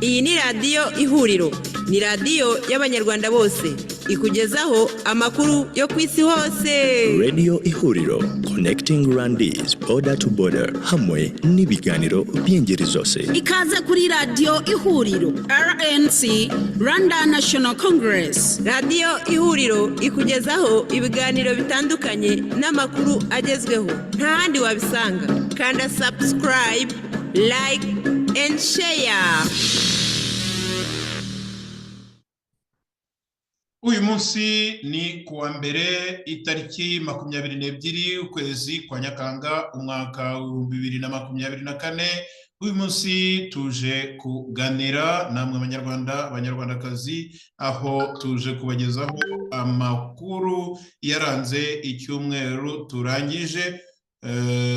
Iyi ni radiyo Ihuriro, ni radiyo y'Abanyarwanda bose, ikugezaho amakuru yo ku isi hose. Radio Ihuriro, connecting Rwandese border to border, hamwe n'ibiganiro by'ingeri zose. Ikaze kuri Radiyo Ihuriro, RNC, Rwanda National Congress. Radiyo Ihuriro ikugezaho ibiganiro bitandukanye n'amakuru agezweho, nta handi wabisanga. Kanda subscribe, like and share. Uyu munsi ni kuwa mbere, itariki 22, ukwezi kwa Nyakanga, umwaka w'2024. Uyu munsi tuje kuganira namwe Abanyarwanda, Abanyarwandakazi, aho tuje kubagezaho amakuru yaranze icyumweru turangije,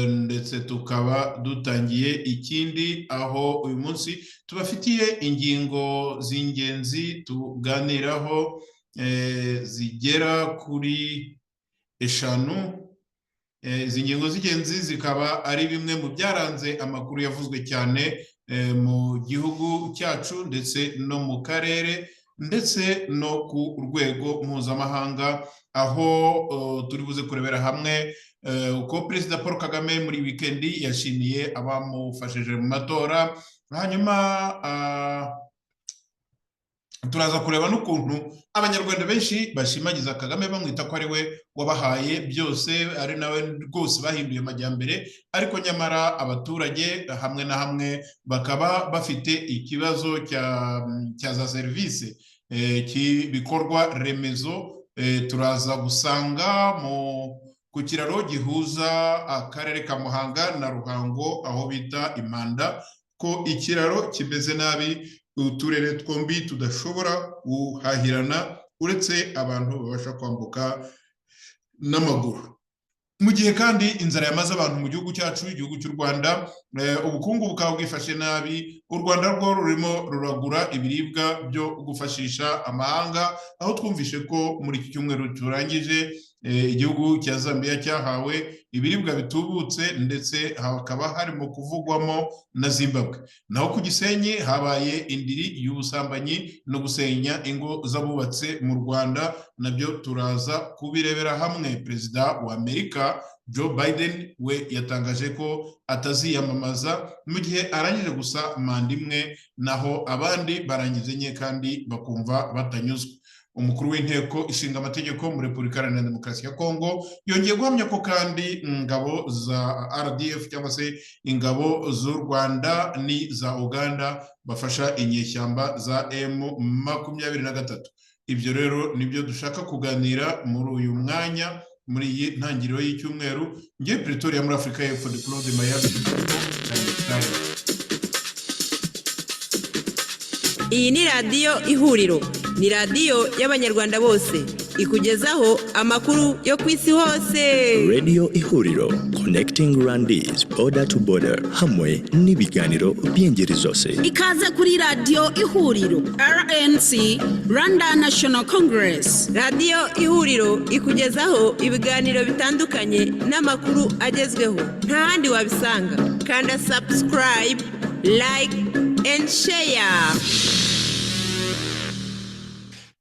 ndetse tukaba dutangiye ikindi, aho uyu munsi tubafitiye ingingo z'ingenzi tuganiraho zigera kuri 5. Izi ngingo z'ingenzi zikaba ari bimwe mu byaranze amakuru yavuzwe cyane mu gihugu cyacu, ndetse no mu karere, ndetse no ku rwego mpuzamahanga, aho turi buze kurebera hamwe uko Perezida Paul Kagame muri wikendi yashimiye abamufashije mu matora. Hanyuma turaza kureba n'ukuntu Abanyarwanda benshi bashimagiza Kagame, bamwita ko ari we wabahaye byose, ari nawe rwose bahinduye amajyambere, ariko nyamara abaturage hamwe na hamwe bakaba bafite ikibazo cya za serivisi cy'ibikorwa remezo. Turaza gusanga ku kiraro gihuza akarere ka Muhanga na Ruhango, aho bita Impanda, ko ikiraro kimeze nabi, uturere twombi tudashobora guhahirana uretse abantu babasha kwambuka n'amaguru. Mu gihe kandi inzara yamaze abantu mu gihugu cyacu, igihugu cy'u Rwanda, ubukungu bukaba bwifashe nabi, u Rwanda rwo rurimo ruragura ibiribwa byo gufashisha amahanga, aho twumvishe ko muri iki cyumweru turangije igihugu cya Zambia cyahawe ibiribwa bitubutse, ndetse hakaba harimo kuvugwamo na Zimbabwe. Naho ku Gisenyi habaye indiri y'ubusambanyi no gusenya ingo z'abubatse mu Rwanda, nabyo turaza kubirebera hamwe. Perezida wa Amerika Joe Biden we yatangaje ko ataziyamamaza mu gihe arangije gusa manda imwe, naho abandi barangiza enye kandi bakumva batanyuzwe. Umukuru w'Inteko Ishinga Amategeko muri Repubulika Iharanira Demokarasi ya Kongo yongeye guhamya ko kandi ingabo za RDF, cyangwa se ingabo z'u Rwanda n'iza Uganda, bafasha inyeshyamba za M23. Ibyo rero nibyo dushaka kuganira muri uyu mwanya, muri iyi ntangiriro y'icyumweru. Ngiye Pretoria muri Afurika y'Epfo, de Claude Mayami. Iyi ni radiyo Ihuriro, ni radiyo y'Abanyarwanda bose, ikugezaho amakuru yo ku isi hose. Radio Ihuriro, connecting Rwandese border to border, hamwe n'ibiganiro by'ingeri zose. Ikaze kuri Radiyo Ihuriro, RNC, Rwanda National Congress. Radiyo Ihuriro ikugezaho ibiganiro bitandukanye n'amakuru agezweho, nta handi wabisanga. Kanda subscribe, like and share.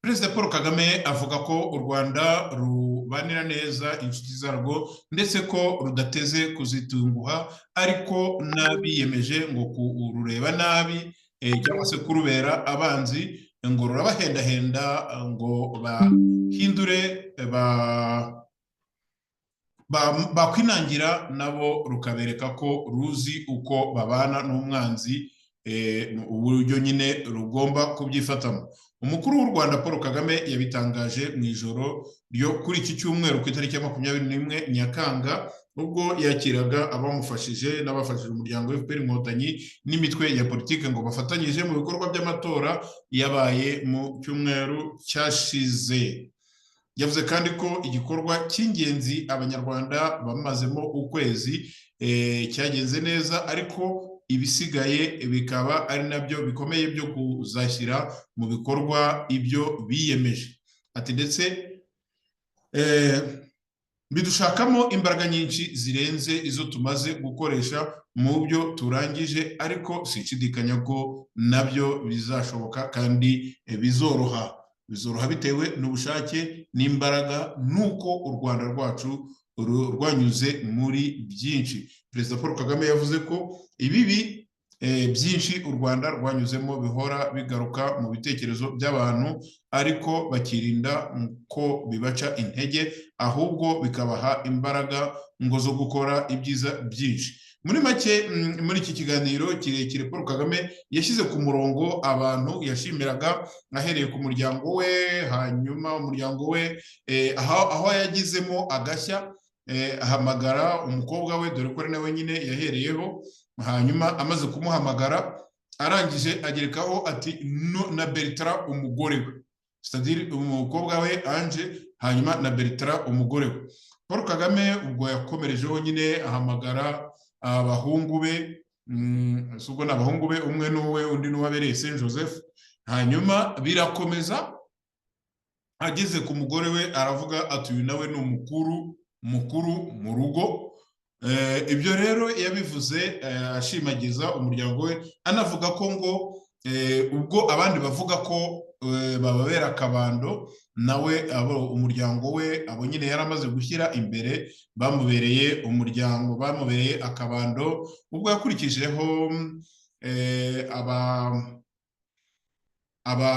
Perezida Paul Kagame avuga ko u Rwanda rubanira neza inshuti zarwo, ndetse ko rudateze kuzitunguha, ariko n'abiyemeje ngo kurureba nabi cyangwa se kurubera abanzi ngo rurabahendahenda ngo bahindure, bakwinangira nabo rukabereka ko ruzi uko babana n'umwanzi, uburyo nyine rugomba kubyifatamo. Umukuru w'u Rwanda Paul Kagame yabitangaje mu ijoro ryo kuri iki cyumweru, ku itariki ya 21 Nyakanga, ubwo yakiraga abamufashije n'abafashije umuryango FPR Inkotanyi n'imitwe ya politiki ngo bafatanyije mu bikorwa by'amatora yabaye mu cyumweru cyashize. Yavuze kandi ko igikorwa cy'ingenzi Abanyarwanda bamazemo ukwezi cyagenze neza, ariko ibisigaye bikaba ari nabyo bikomeye byo kuzashyira mu bikorwa ibyo biyemeje. Ati ndetse Bidushakamo imbaraga nyinshi zirenze izo tumaze gukoresha mu byo turangije, ariko sinshidikanya ko nabyo bizashoboka kandi bizoroha. Bizoroha bitewe n'ubushake n'imbaraga n'uko u Rwanda rwacu rwanyuze muri byinshi. Perezida Paul Kagame yavuze ko ibibi byinshi u Rwanda rwanyuzemo bihora bigaruka mu bitekerezo by'abantu, ariko bakirinda ko bibaca intege, ahubwo bikabaha imbaraga ngo zo gukora ibyiza byinshi. Muri make, muri iki kiganiro kirekire, Paul Kagame yashyize ku murongo abantu yashimiraga, ahereye ku muryango we, hanyuma umuryango we aho yagizemo agashya, ahamagara umukobwa we, dore ko ari nawe nyine yahereyeho. Hanyuma amaze kumuhamagara, arangije agerekaho ati na Bertrand umugore we, c'est-à-dire umukobwa we Ange, hanyuma na Bertrand umugore we. Paul Kagame ubwo yakomerejeho nyine ahamagara abahungu be, ubwo ni abahungu be, umwe n'uwe, undi n'uwabereye Saint Joseph. Hanyuma birakomeza, ageze ku mugore we aravuga ati uyu nawe ni umukuru mukuru mu rugo. Ibyo rero yabivuze ashimagiza umuryango we, anavuga ko ngo ubwo abandi bavuga ko bababera akabando, nawe abo umuryango we, abo nyine yari amaze gushyira imbere, bamubereye umuryango, bamubereye akabando. Ubwo yakurikijeho aba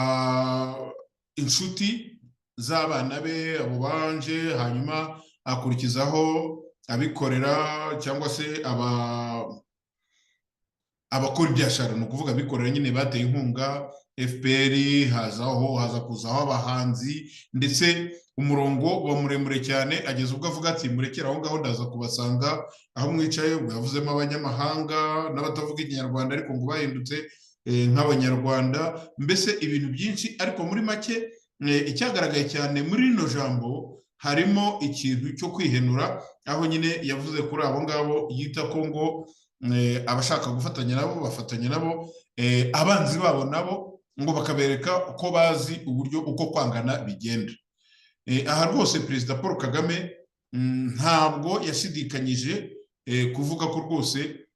inshuti z'abana be, abo banje, hanyuma akurikizaho abikorera cyangwa se abakora ibyashara, ni ukuvuga abikorera nyine bateye inkunga FPR, hazaho haza kuzaho abahanzi, ndetse umurongo wa muremure cyane, ageza ubwo avuga ati murekere aho ngaho, ndaza kubasanga aho mwicaye. Ubwo yavuzemo abanyamahanga n'abatavuga Ikinyarwanda ariko ngo bahindutse nk'Abanyarwanda, mbese ibintu byinshi. Ariko muri make, icyagaragaye cyane muri rino jambo harimo ikintu cyo kwihenura, aho nyine yavuze kuri abo ngabo yita ko ngo abashaka gufatanya nabo bafatanya nabo, abanzi babo nabo ngo bakabereka ko bazi uburyo uko kwangana bigenda. Aha rwose Perezida Paul Kagame ntabwo yashidikanyije kuvuga ko rwose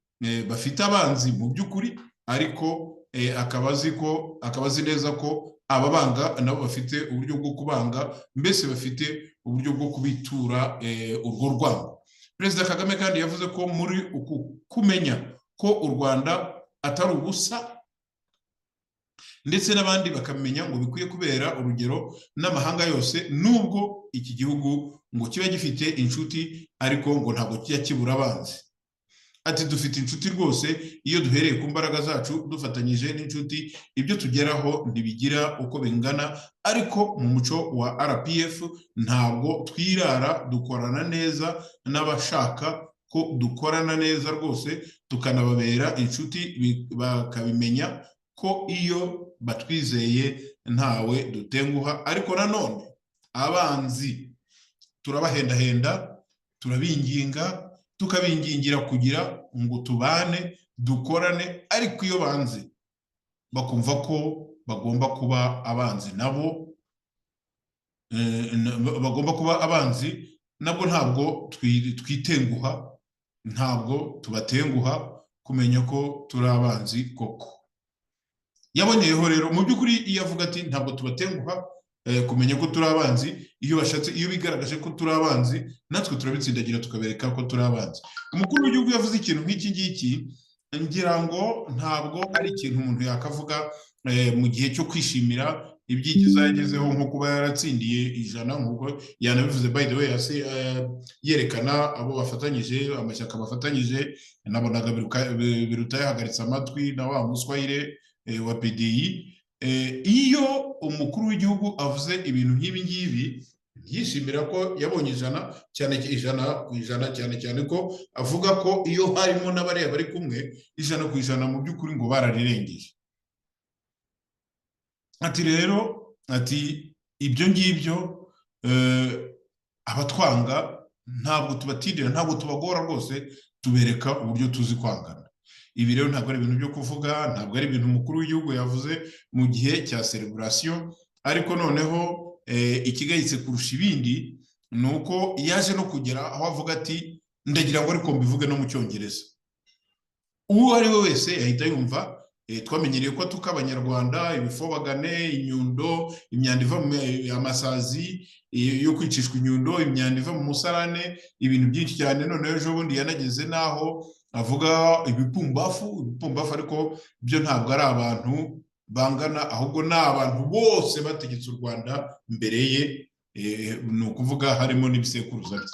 bafite abanzi mu by'ukuri, ariko akaba azi ko, akaba azi neza ko ababanga nabo bafite uburyo bwo kubanga, mbese bafite uburyo bwo kubitura urwo rwango. Perezida Kagame kandi yavuze ko muri uku kumenya ko u Rwanda atari ubusa, ndetse n'abandi bakamenya ngo bikwiye kubera urugero n'amahanga yose, nubwo iki gihugu ngo kiba gifite inshuti, ariko ngo ntabwo kijya kibura abanzi. Ati dufite inshuti rwose, iyo duhereye ku mbaraga zacu dufatanyije n'inshuti, ibyo tugeraho ntibigira uko bingana, ariko mu muco wa RPF ntabwo twirara, dukorana neza n'abashaka ko dukorana neza rwose, tukanababera inshuti, bakabimenya ko iyo batwizeye ntawe dutenguha. Ariko nanone abanzi turabahendahenda, turabinginga, tukabingingira kugira ngo tubane, dukorane, ariko iyo banze bakumva ko bagomba kuba abanzi nabo, bagomba kuba abanzi nabwo, ntabwo twitenguha, ntabwo tubatenguha kumenya ko turi abanzi koko. Yaboneyeho rero mu by'ukuri iyo avuga ati ntabwo tubatenguha kumenya ko turi abanzi, iyo bashatse, iyo bigaragaje ko turi abanzi, natwe turabitsindagira tukabereka ko turi abanzi. Umukuru w'igihugu yavuze ikintu nk'iki ngiki, ngira ngo ntabwo ari ikintu umuntu yakavuga mu gihe cyo kwishimira ibyiza yagezeho, nko kuba yaratsindiye 100, nk'uko yanabivuze by the way, yerekana abo bafatanyije, amashyaka bafatanyije. Nabonaga Biruta yahagaritse amatwi na wa Muswahili wa PDI. Iyo umukuru w'igihugu avuze ibintu nk'ibi ngibi, yishimira ko yabonye 100, cyane 100%, cyane cyane ko avuga ko iyo harimo n'abariya bari kumwe 100% mu by'ukuri ngo bararirengeje. Ati rero, ati ibyo ngibyo, abatwanga ntabwo tubatindira, ntabwo tubagora rwose, tubereka uburyo tuzi kwangana. Ibi rero ntabwo ari ibintu byo kuvuga, ntabwo ari ibintu umukuru w'igihugu yavuze mu gihe cya celebration. Ariko noneho ikigayitse kurusha ibindi Ni uko yaje no kugera aho avuga ati: "Ndagira ngo ariko mbivuge no mu Cyongereza." Uwo ari we wese yahita yumva. Twamenyereye ko atuka Abanyarwanda ibifobagane, inyundo, imyanda iva mu amasazi yo kwicishwa inyundo, imyanda iva mu musarane, ibintu byinshi cyane. Noneho ejo bundi yanageze n'aho avuga ibipumbafu, ibipumbafu. Ariko byo ntabwo ari abantu bangana, ahubwo ni abantu bose bategetse u Rwanda mbere ye, ni ukuvuga harimo n'ibisekuruza bye.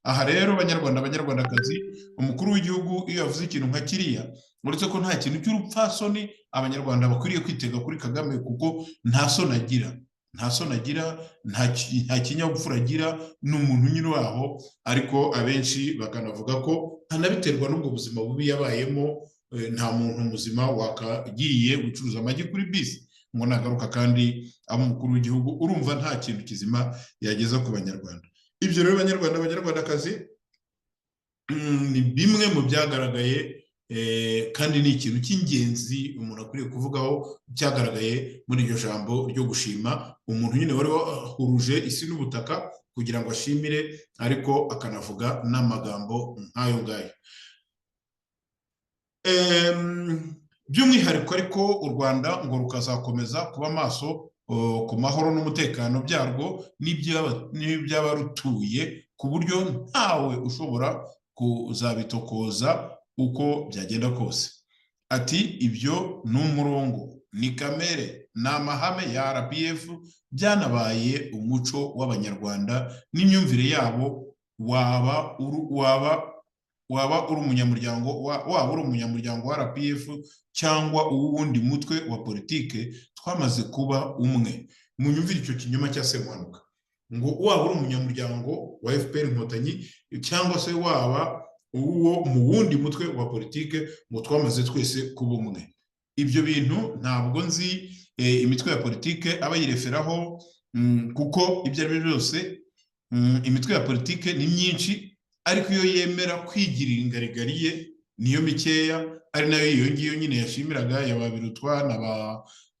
Aha rero, Banyarwanda, Banyarwandakazi, umukuru w'igihugu iyo yavuze ikintu nka kiriya, uretse ko nta kintu cy'urupfasoni Abanyarwanda bakwiriye kwitega kuri Kagame, kuko nta soni agira, nta soni agira, nta kinyabupfura agira, ni umuntu nyine waho. Ariko abenshi bakanavuga ko anabiterwa n'ubwo buzima bubi yabayemo. Nta muntu muzima wakagiye gucuruza amagi kuri bisi ngo nagaruka kandi aba umukuru w'igihugu. Urumva nta kintu kizima yageza ku Banyarwanda. Ibyo rero, Banyarwanda, Banyarwandakazi, ni bimwe mu byagaragaye, kandi ni ikintu cy'ingenzi umuntu akwiriye kuvugaho cyagaragaye muri iryo jambo ryo gushima umuntu nyine wari wahuruje isi n'ubutaka kugira ngo ashimire, ariko akanavuga n'amagambo nk'ayo ngayo. By'umwihariko ariko u Rwanda ngo rukazakomeza kuba maso ku mahoro n'umutekano byarwo n'iby'abarutuye, ku buryo ntawe ushobora kuzabitokoza uko byagenda kose. Ati: "Ibyo ni umurongo, ni kamere, ni amahame ya RPF, byanabaye umuco w'Abanyarwanda n'imyumvire yabo. Waba uri umunyamuryango wa RPF cyangwa uw'uwundi mutwe wa politike, twamaze kuba umwe." Munyumvire icyo kinyoma cya Semuhanuka, ngo waba uri umunyamuryango wa FPR Inkotanyi cyangwa se waba uwo mu wundi mutwe wa politike, ngo twamaze twese kuba umwe. Ibyo bintu ntabwo nzi imitwe ya politike aba yireferaho, kuko ibyo ari byo byose imitwe ya politike ni myinshi, ariko iyo yemera kwigirira ingarigari ye niyo mikeya, ari nayo iyo ngiyo nyine yashimiraga ya ba Birutwa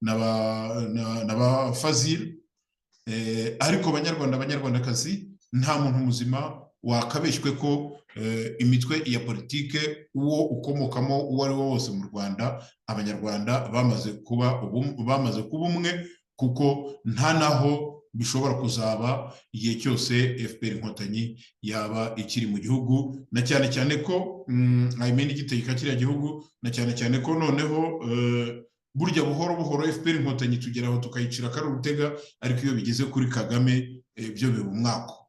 na ba Fazil. Ariko Banyarwanda, Banyarwandakazi, nta muntu muzima wakabeshywe ko imitwe ya politike uwo ukomokamo uwo ari wo wose mu Rwanda, Abanyarwanda bamaze kuba umwe, kuko nta naho bishobora kuzaba igihe cyose FPR Inkotanyi yaba ikiri mu gihugu, na cyane cyane ko I mean igitegeka kiriya gihugu, na cyane cyane ko noneho burya buhoro buhoro FPR Inkotanyi tugeraho tukayicira akari urutega, ariko iyo bigeze kuri Kagame byo biba umwako.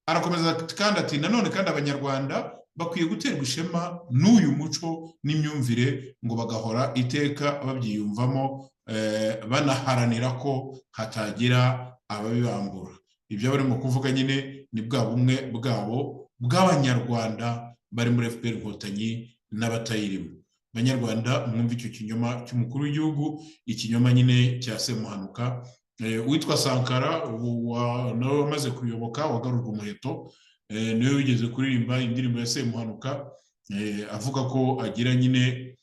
Arakomeza kandi ati: "Nanone kandi Abanyarwanda bakwiye guterwa ishema n'uyu muco n'imyumvire, ngo bagahora iteka babyiyumvamo, banaharanira ko hatagira ababibambura." Ibyo barimo kuvuga nyine ni bwa bumwe bwabo bw'Abanyarwanda bari muri FPR Inkotanyi n'abatayirimo. Banyarwanda, mwumve icyo kinyoma cy'umukuru w'igihugu, ikinyoma nyine cya Semuhanuka. Uwitwa Sankara nawe wamaze kuyoboka wagarurwa umuheto, niwe wigeze kuririmba indirimbo ya Semuhanuka, avuga ko agira nyine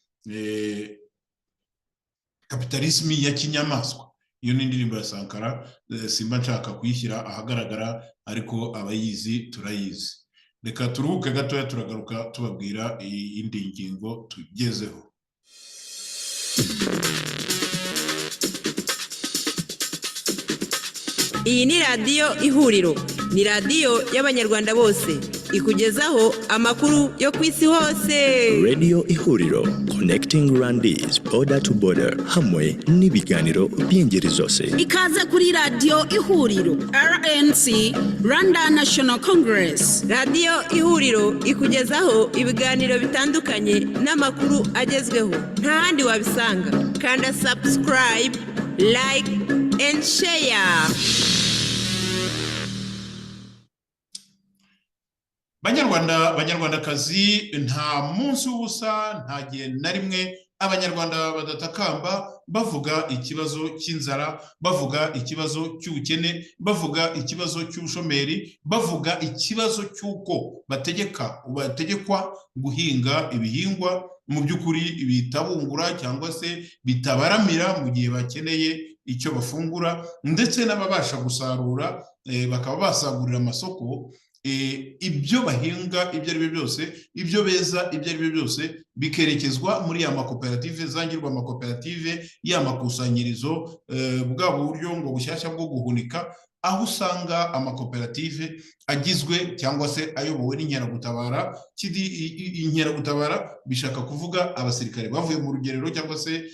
kapitalisme ya kinyamaswa. Iyo ni indirimbo ya Sankara, simba nshaka kuyishyira ahagaragara, ariko abayizi turayizi. Reka turuhuke gatoya, turagaruka tubabwira iyindi ngingo tugezeho. Iyi ni Radiyo Ihuriro, ni radiyo y'Abanyarwanda bose, ikugezaho amakuru yo ku isi hose. Radio Ihuriro, connecting Rwandese border to border, hamwe n'ibiganiro by'ingeri zose. Ikaze kuri Radiyo Ihuriro, RNC, Rwanda National Congress. Radiyo Ihuriro ikugezaho ibiganiro bitandukanye n'amakuru agezweho nta handi wabisanga. Kanda subscribe, like and share. Banyarwanda, Banyarwandakazi, nta munsi w'ubusa, nta gihe na rimwe Abanyarwanda badatakamba bavuga ikibazo cy'inzara, bavuga ikibazo cy'ubukene, bavuga ikibazo cy'ubushomeri, bavuga ikibazo cy'uko bategeka, bategekwa guhinga ibihingwa mu by'ukuri bitabungura cyangwa se bitabaramira mu gihe bakeneye. icyo bafungura, ndetse n'ababasha gusarura bakaba basagurira amasoko. Ibyo bahinga ibyo ari byo byose, ibyo beza ibyo ari byo byose, bikerekezwa muri ya makoperative, zangirwa amakoperative, ya makusanyirizo, bwa buryo ngo bushyashya bwo guhunika, aho usanga amakoperative agizwe cyangwa se ayobowe n'inkeragutabara. Inkeragutabara bishaka kuvuga abasirikare bavuye mu rugerero cyangwa se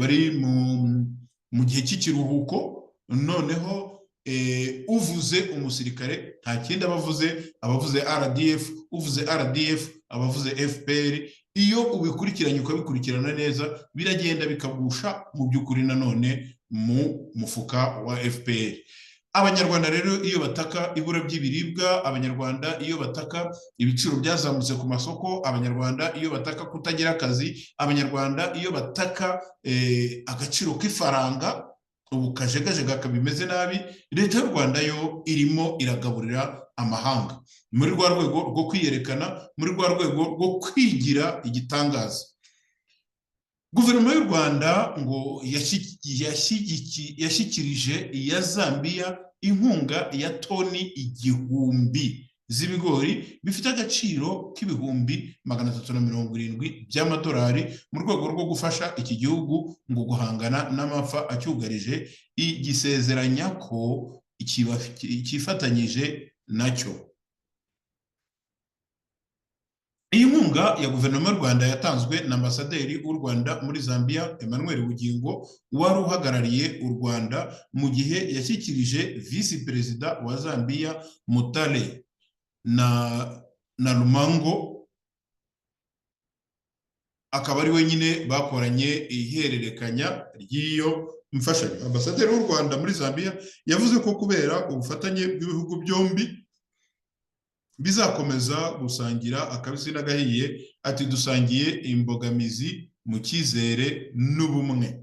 bari mu gihe cy'ikiruhuko. Noneho uvuze umusirikare nta kindi abavuze, abavuze RDF, uvuze RDF abavuze FPR. Iyo ubikurikiranye ukabikurikirana neza, biragenda bikagusha mu by'ukuri nanone mu mufuka wa FPR. Abanyarwanda rero iyo bataka ibura ry'ibiribwa, Abanyarwanda iyo bataka ibiciro byazamutse ku masoko, Abanyarwanda iyo bataka kutagira akazi, Abanyarwanda iyo bataka agaciro k'ifaranga ubu kajegajega kabimeze nabi, Leta y'u Rwanda yo irimo iragaburira amahanga muri rwa rwego rwo kwiyerekana, muri rwa rwego rwo kwigira igitangaza. Guverinoma y'u Rwanda ngo yashyikirije iya Zambia inkunga ya toni 1000 z'ibigori bifite agaciro k'370,000 by'amadolari, mu rwego rwo gufasha iki gihugu ngo guhangana n'amapfa acyugarije, igisezeranya ko cyifatanyije nacyo. Iyi nkunga ya guverinoma y'u Rwanda yatanzwe na ambasaderi w'u Rwanda muri Zambia, Emmanuel Bugingo, wari uhagarariye u Rwanda, mu gihe yashyikirije visi perezida wa Zambia Mutale na Lumango, akaba ari wenyine bakoranye ihererekanya ry'iyo mfashanyo. Ambasaderi w'u Rwanda muri Zambia yavuze ko kubera ubufatanye bw'ibihugu byombi bizakomeza gusangira akabisi n'agahiye. Ati dusangiye imbogamizi mu cyizere n'ubumwe.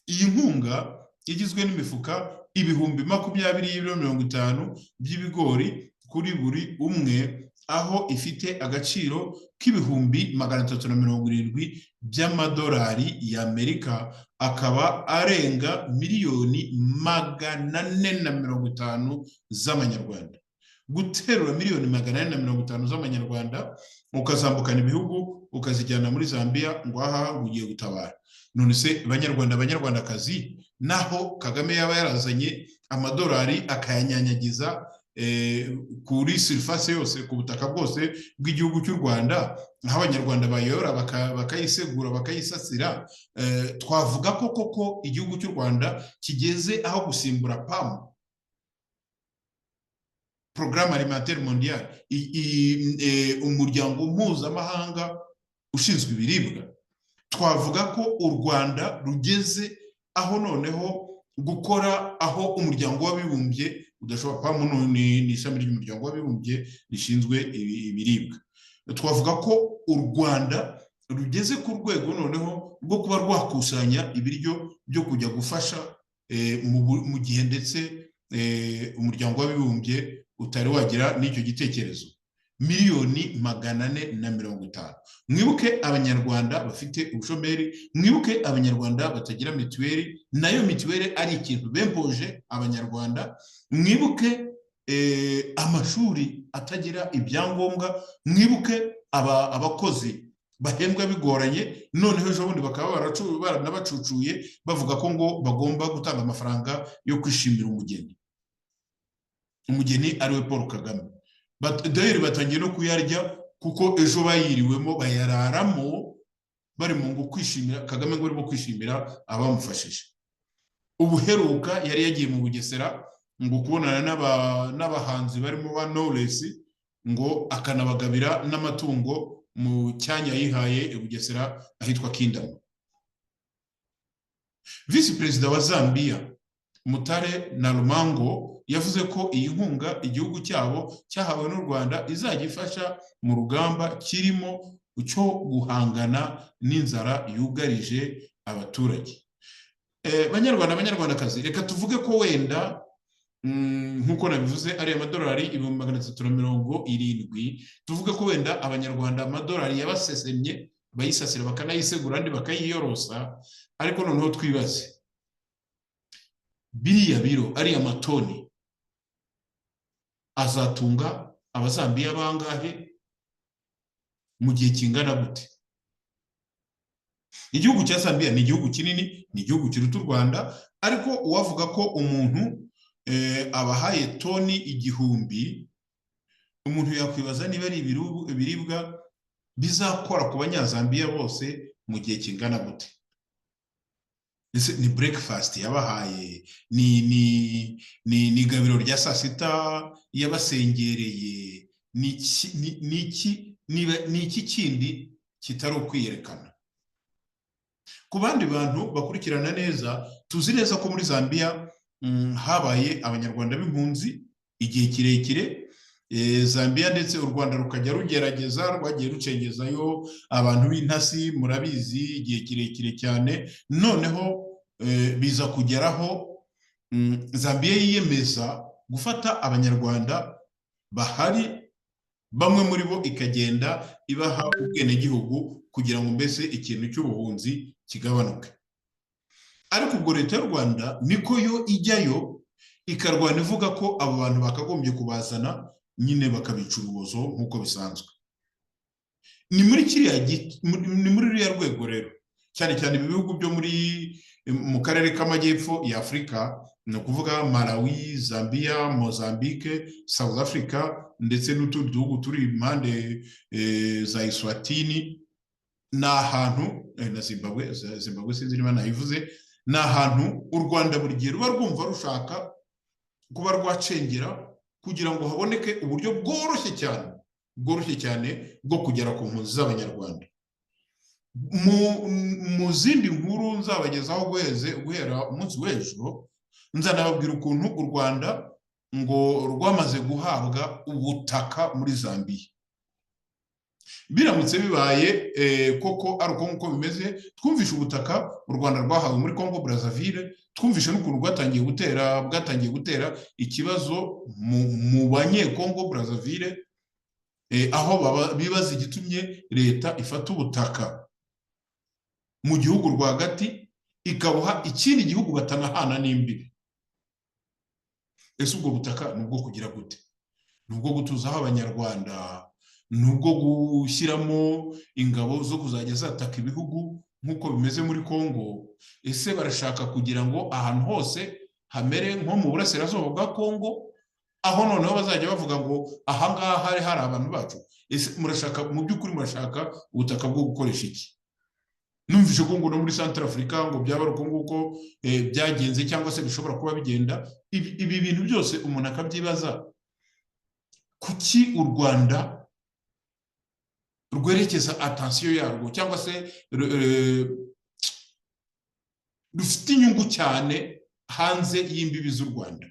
Iyi nkunga igizwe n'imifuka 20,000 y'ibiro 50 by'ibigori kuri buri umwe, aho ifite agaciro k'370,000 by'amadolari y'Amerika, akaba arenga miliyoni 450 z'amanyarwanda. Guterura miliyoni 450 z'amanyarwanda ukazambukana ibihugu ukazijyana muri Zambia ngo aha ugiye gutabara. None se Banyarwanda, Banyarwandakazi, naho Kagame yaba yarazanye amadolari akayanyanyagiza kuri surface yose, ku butaka bwose bw'igihugu cy'u Rwanda, aho Abanyarwanda bayora bakayisegura bakayisasira, twavuga ko koko igihugu cy'u Rwanda kigeze aho gusimbura PAM, Programme Alimentaire Mondiale, umuryango mpuzamahanga ushinzwe ibiribwa? Twavuga ko u Rwanda rugeze aho noneho gukora aho umuryango w'abibumbye udashobora? PAM ni ishami ry'umuryango w'abibumbye rishinzwe ibiribwa. Twavuga ko u Rwanda rugeze ku rwego noneho rwo kuba rwakusanya ibiryo byo kujya gufasha mu gihe ndetse umuryango w'abibumbye utari wagira n'icyo gitekerezo? Miliyoni 450. Mwibuke Abanyarwanda bafite ubushomeri, mwibuke Abanyarwanda batagira mituweli, nayo mituweli ari ikintu bempoje Abanyarwanda, mwibuke amashuri atagira ibyangombwa, mwibuke abakozi bahembwa bigoranye, noneho ejo bundi bakaba baranabacucuye bavuga ko ngo bagomba gutanga amafaranga yo kwishimira umugeni, umugeni ariwe Paul Kagame. Dayeri batangiye no kuyarya, kuko ejo bayiriwemo bayararamo bari mu ngo kwishimira Kagame, ngo barimo kwishimira abamufashije. Ubuheruka yari yagiye mu Bugesera ngo kubonana n'abahanzi barimo ba Knowless, ngo akanabagabira n'amatungo mu cyanya yihaye i Bugesera ahitwa Kindama. Visi perezida wa Zambia Mutale na Lumango yavuze ko iyi nkunga igihugu cyabo cyahawe n'u Rwanda izajya ifasha mu rugamba kirimo cyo guhangana n'inzara yugarije abaturage. Banyarwanda, Banyarwandakazi, reka tuvuge ko wenda nk'uko nabivuze ari amadolari 370,000, tuvuge ko wenda Abanyarwanda amadolari yabasesemye, bayisasira bakanayisegura andi bakayiyorosa, ariko noneho twibaze Biriya biro, ariya matoni azatunga Abazambiya bangahe mu gihe kingana gute? Igihugu cya Zambia ni igihugu kinini, ni igihugu kiruta u Rwanda, ariko uwavuga ko umuntu abahaye toni 1000, umuntu yakwibaza niba ari ibiribwa bizakora ku Banyazambiya bose mu gihe kingana gute. Ese ni breakfast yabahaye, ni igabiro rya saa sita yabasengereye, ni iki kindi kitari ukwiyerekana? Ku bandi bantu bakurikirana neza, tuzi neza ko muri Zambia habaye Abanyarwanda b'impunzi igihe kirekire. Zambia ndetse u Rwanda rukajya rugerageza, rwagiye rucengezayo abantu b'intasi, murabizi, igihe kirekire cyane. Noneho biza kugeraho Zambia yiyemeza gufata Abanyarwanda bahari, bamwe muri bo ikagenda ibaha ubwenegihugu kugira ngo mbese ikintu cy'ubuhunzi kigabanuke. Ariko ubwo leta y'u Rwanda niko yo ijyayo ikarwana ivuga ko abo bantu bakagombye kubazana nyine bakabica urubozo nk'uko bisanzwe. Ni muri kiriya, ni muri ruriya rwego rero, cyane cyane ibi bihugu byo muri mu karere k'amajyepfo ya Afurika, ni ukuvuga Malawi, Zambia, Mozambique, South Africa ndetse n'utundi duhugu turi impande za Eswatini, ni ahantu na Zimbabwe, Zimbabwe sinzi niba nayivuze, ni ahantu u Rwanda buri gihe ruba rwumva rushaka kuba rwacengera kugira ngo haboneke uburyo bworoshye cyane, bworoshye cyane bwo kugera ku mpunzi z'Abanyarwanda. Mu zindi nkuru nzabagezaho guhera umunsi w'ejo, nzanababwira ukuntu u Rwanda ngo rwamaze guhabwa ubutaka muri Zambia. Biramutse bibaye koko ari uko nguko bimeze, twumvishe ubutaka u Rwanda rwahawe muri Congo Brazzaville, twumvishe n'ukuntu bwatangiye gutera ikibazo mu Banyekongo Brazzaville, aho bibaza igitumye leta ifata ubutaka mu gihugu rwagati ikabuha ikindi gihugu batanahana n'imbibi. Ese ubwo butaka ni ubwo kugira gute? Ni ubwo gutuzaho Abanyarwanda? Ni ubwo gushyiramo ingabo zo kuzajya zataka ibihugu nk'uko bimeze muri Kongo? Ese barashaka kugira ngo ahantu hose hamere nko mu burasirazuba bwa Kongo, aho noneho bazajya bavuga ngo aha ngaha hari hari abantu bacu? Ese murashaka, mu by'ukuri murashaka ubutaka bwo gukoresha iki? Numvise ko ngo no muri Central Africa ngo byaba ari uko nguko byagenze, cyangwa se bishobora kuba bigenda. Ibi bintu byose umuntu akabyibaza, kuki u Rwanda rwerekeza attention yarwo cyangwa se rufite inyungu cyane hanze y'imbibi z'u Rwanda?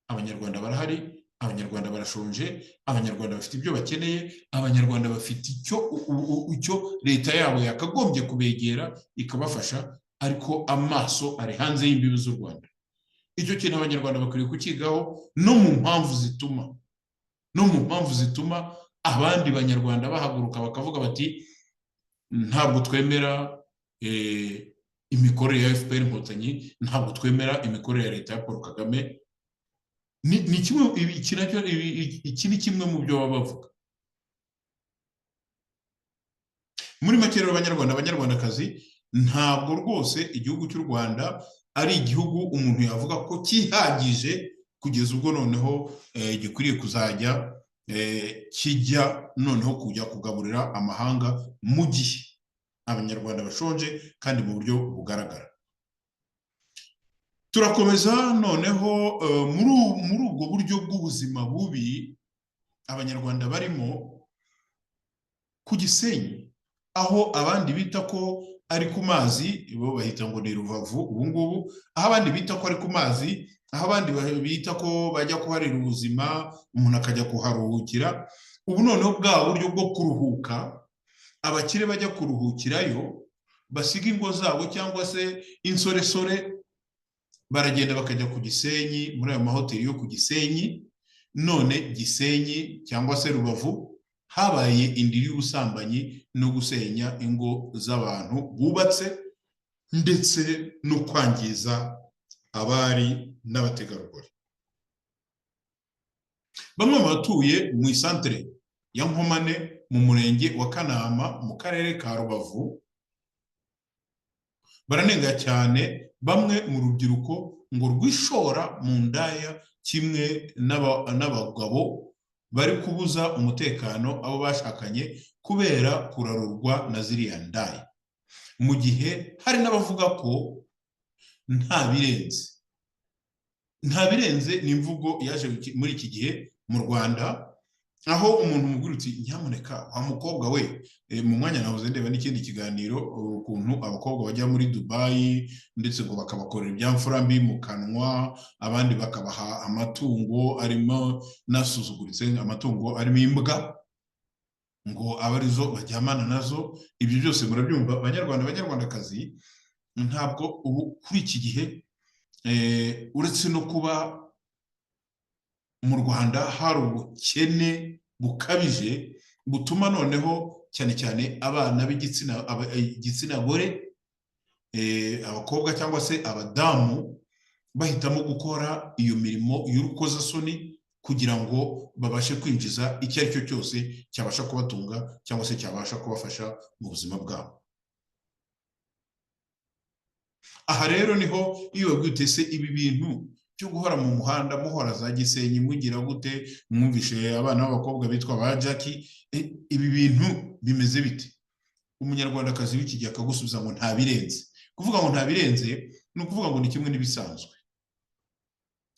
Abanyarwanda barahari, Abanyarwanda barashonje, Abanyarwanda bafite ibyo bakeneye, Abanyarwanda bafite icyo leta yabo yakagombye kubegera ikabafasha, ariko amaso ari hanze y'imbibi z'u Rwanda. Icyo kintu Abanyarwanda bakwiriye kukigaho, no mu mpamvu zituma abandi Banyarwanda bahaguruka bakavuga bati ntabwo twemera imikorere ya FPR Inkotanyi, ntabwo twemera imikorere ya leta ya Paul Kagame. Ni kimwe, iki nacyo, iki ni kimwe mu byo baba bavuga. Muri make rero, Abanyarwanda, Abanyarwandakazi, ntabwo rwose igihugu cy'u Rwanda ari igihugu umuntu yavuga ko cyihagije kugeza ubwo noneho gikwiriye kuzajya kijya noneho kujya kugaburira amahanga mu gihe Abanyarwanda bashonje kandi mu buryo bugaragara. Turakomeza noneho muri ubwo buryo bw'ubuzima bubi Abanyarwanda barimo ku Gisenyi, aho abandi bita ko ari ku mazi, bo bahita ngo ni Rubavu ubu ngubu, aho abandi bita ko ari ku mazi, aho abandi bita ko bajya kuharira ubuzima, umuntu akajya kuharuhukira. Ubu noneho bwa buryo bwo kuruhuka, abakire bajya kuruhukirayo, basiga ingo zabo cyangwa se insoresore, baragenda bakajya ku Gisenyi, muri ayo mahoteli yo ku Gisenyi. None Gisenyi cyangwa se Rubavu habaye indiri y'ubusambanyi no gusenya ingo z'abantu bubatse, ndetse no kwangiza abari n'abategarugori. Bamwe mu batuye mu isantere ya Nkomane mu murenge wa Kanama mu karere ka Rubavu baranenga cyane bamwe mu rubyiruko ngo rwishora mu ndaya kimwe n'abagabo bari kubuza umutekano abo bashakanye kubera kurarurwa na ziriya ndaya, mu gihe hari n'abavuga ko nta birenze. Nta birenze ni imvugo yaje muri iki gihe mu Rwanda, aho umuntu umubwira uti nyamuneka wa mukobwa we, mu mwanya nahoze ndeba n'ikindi kiganiro ukuntu abakobwa bajya muri Dubayi ndetse ngo bakabakorera ibyamfura mbi mu kanwa, abandi bakabaha amatungo arimo nasuzuguritse, amatungo arimo imbwa ngo abe arizo bajyamana nazo. Ibyo byose murabyumva banyarwanda, banyarwandakazi, ntabwo ubu kuri iki gihe uretse no kuba mu Rwanda hari ubukene bukabije butuma noneho cyane cyane abana b'igitsina gore, abakobwa cyangwa se abadamu bahitamo gukora iyo mirimo y'urukozasoni kugira ngo babashe kwinjiza icyo ari cyo cyose cyabasha kubatunga cyangwa se cyabasha kubafasha mu buzima bwabo. Aha rero niho iyo babwite se ibi bintu cyo guhora mu muhanda muhora za Gisenyi mugira gute, mwumvishe abana b'abakobwa bitwa ba Jackie, ibi bintu bimeze bite? Umunyarwandakazi w'iki gihe akagusubiza ngo nta birenze. Kuvuga ngo nta birenze ni ukuvuga ngo ni kimwe n'ibisanzwe.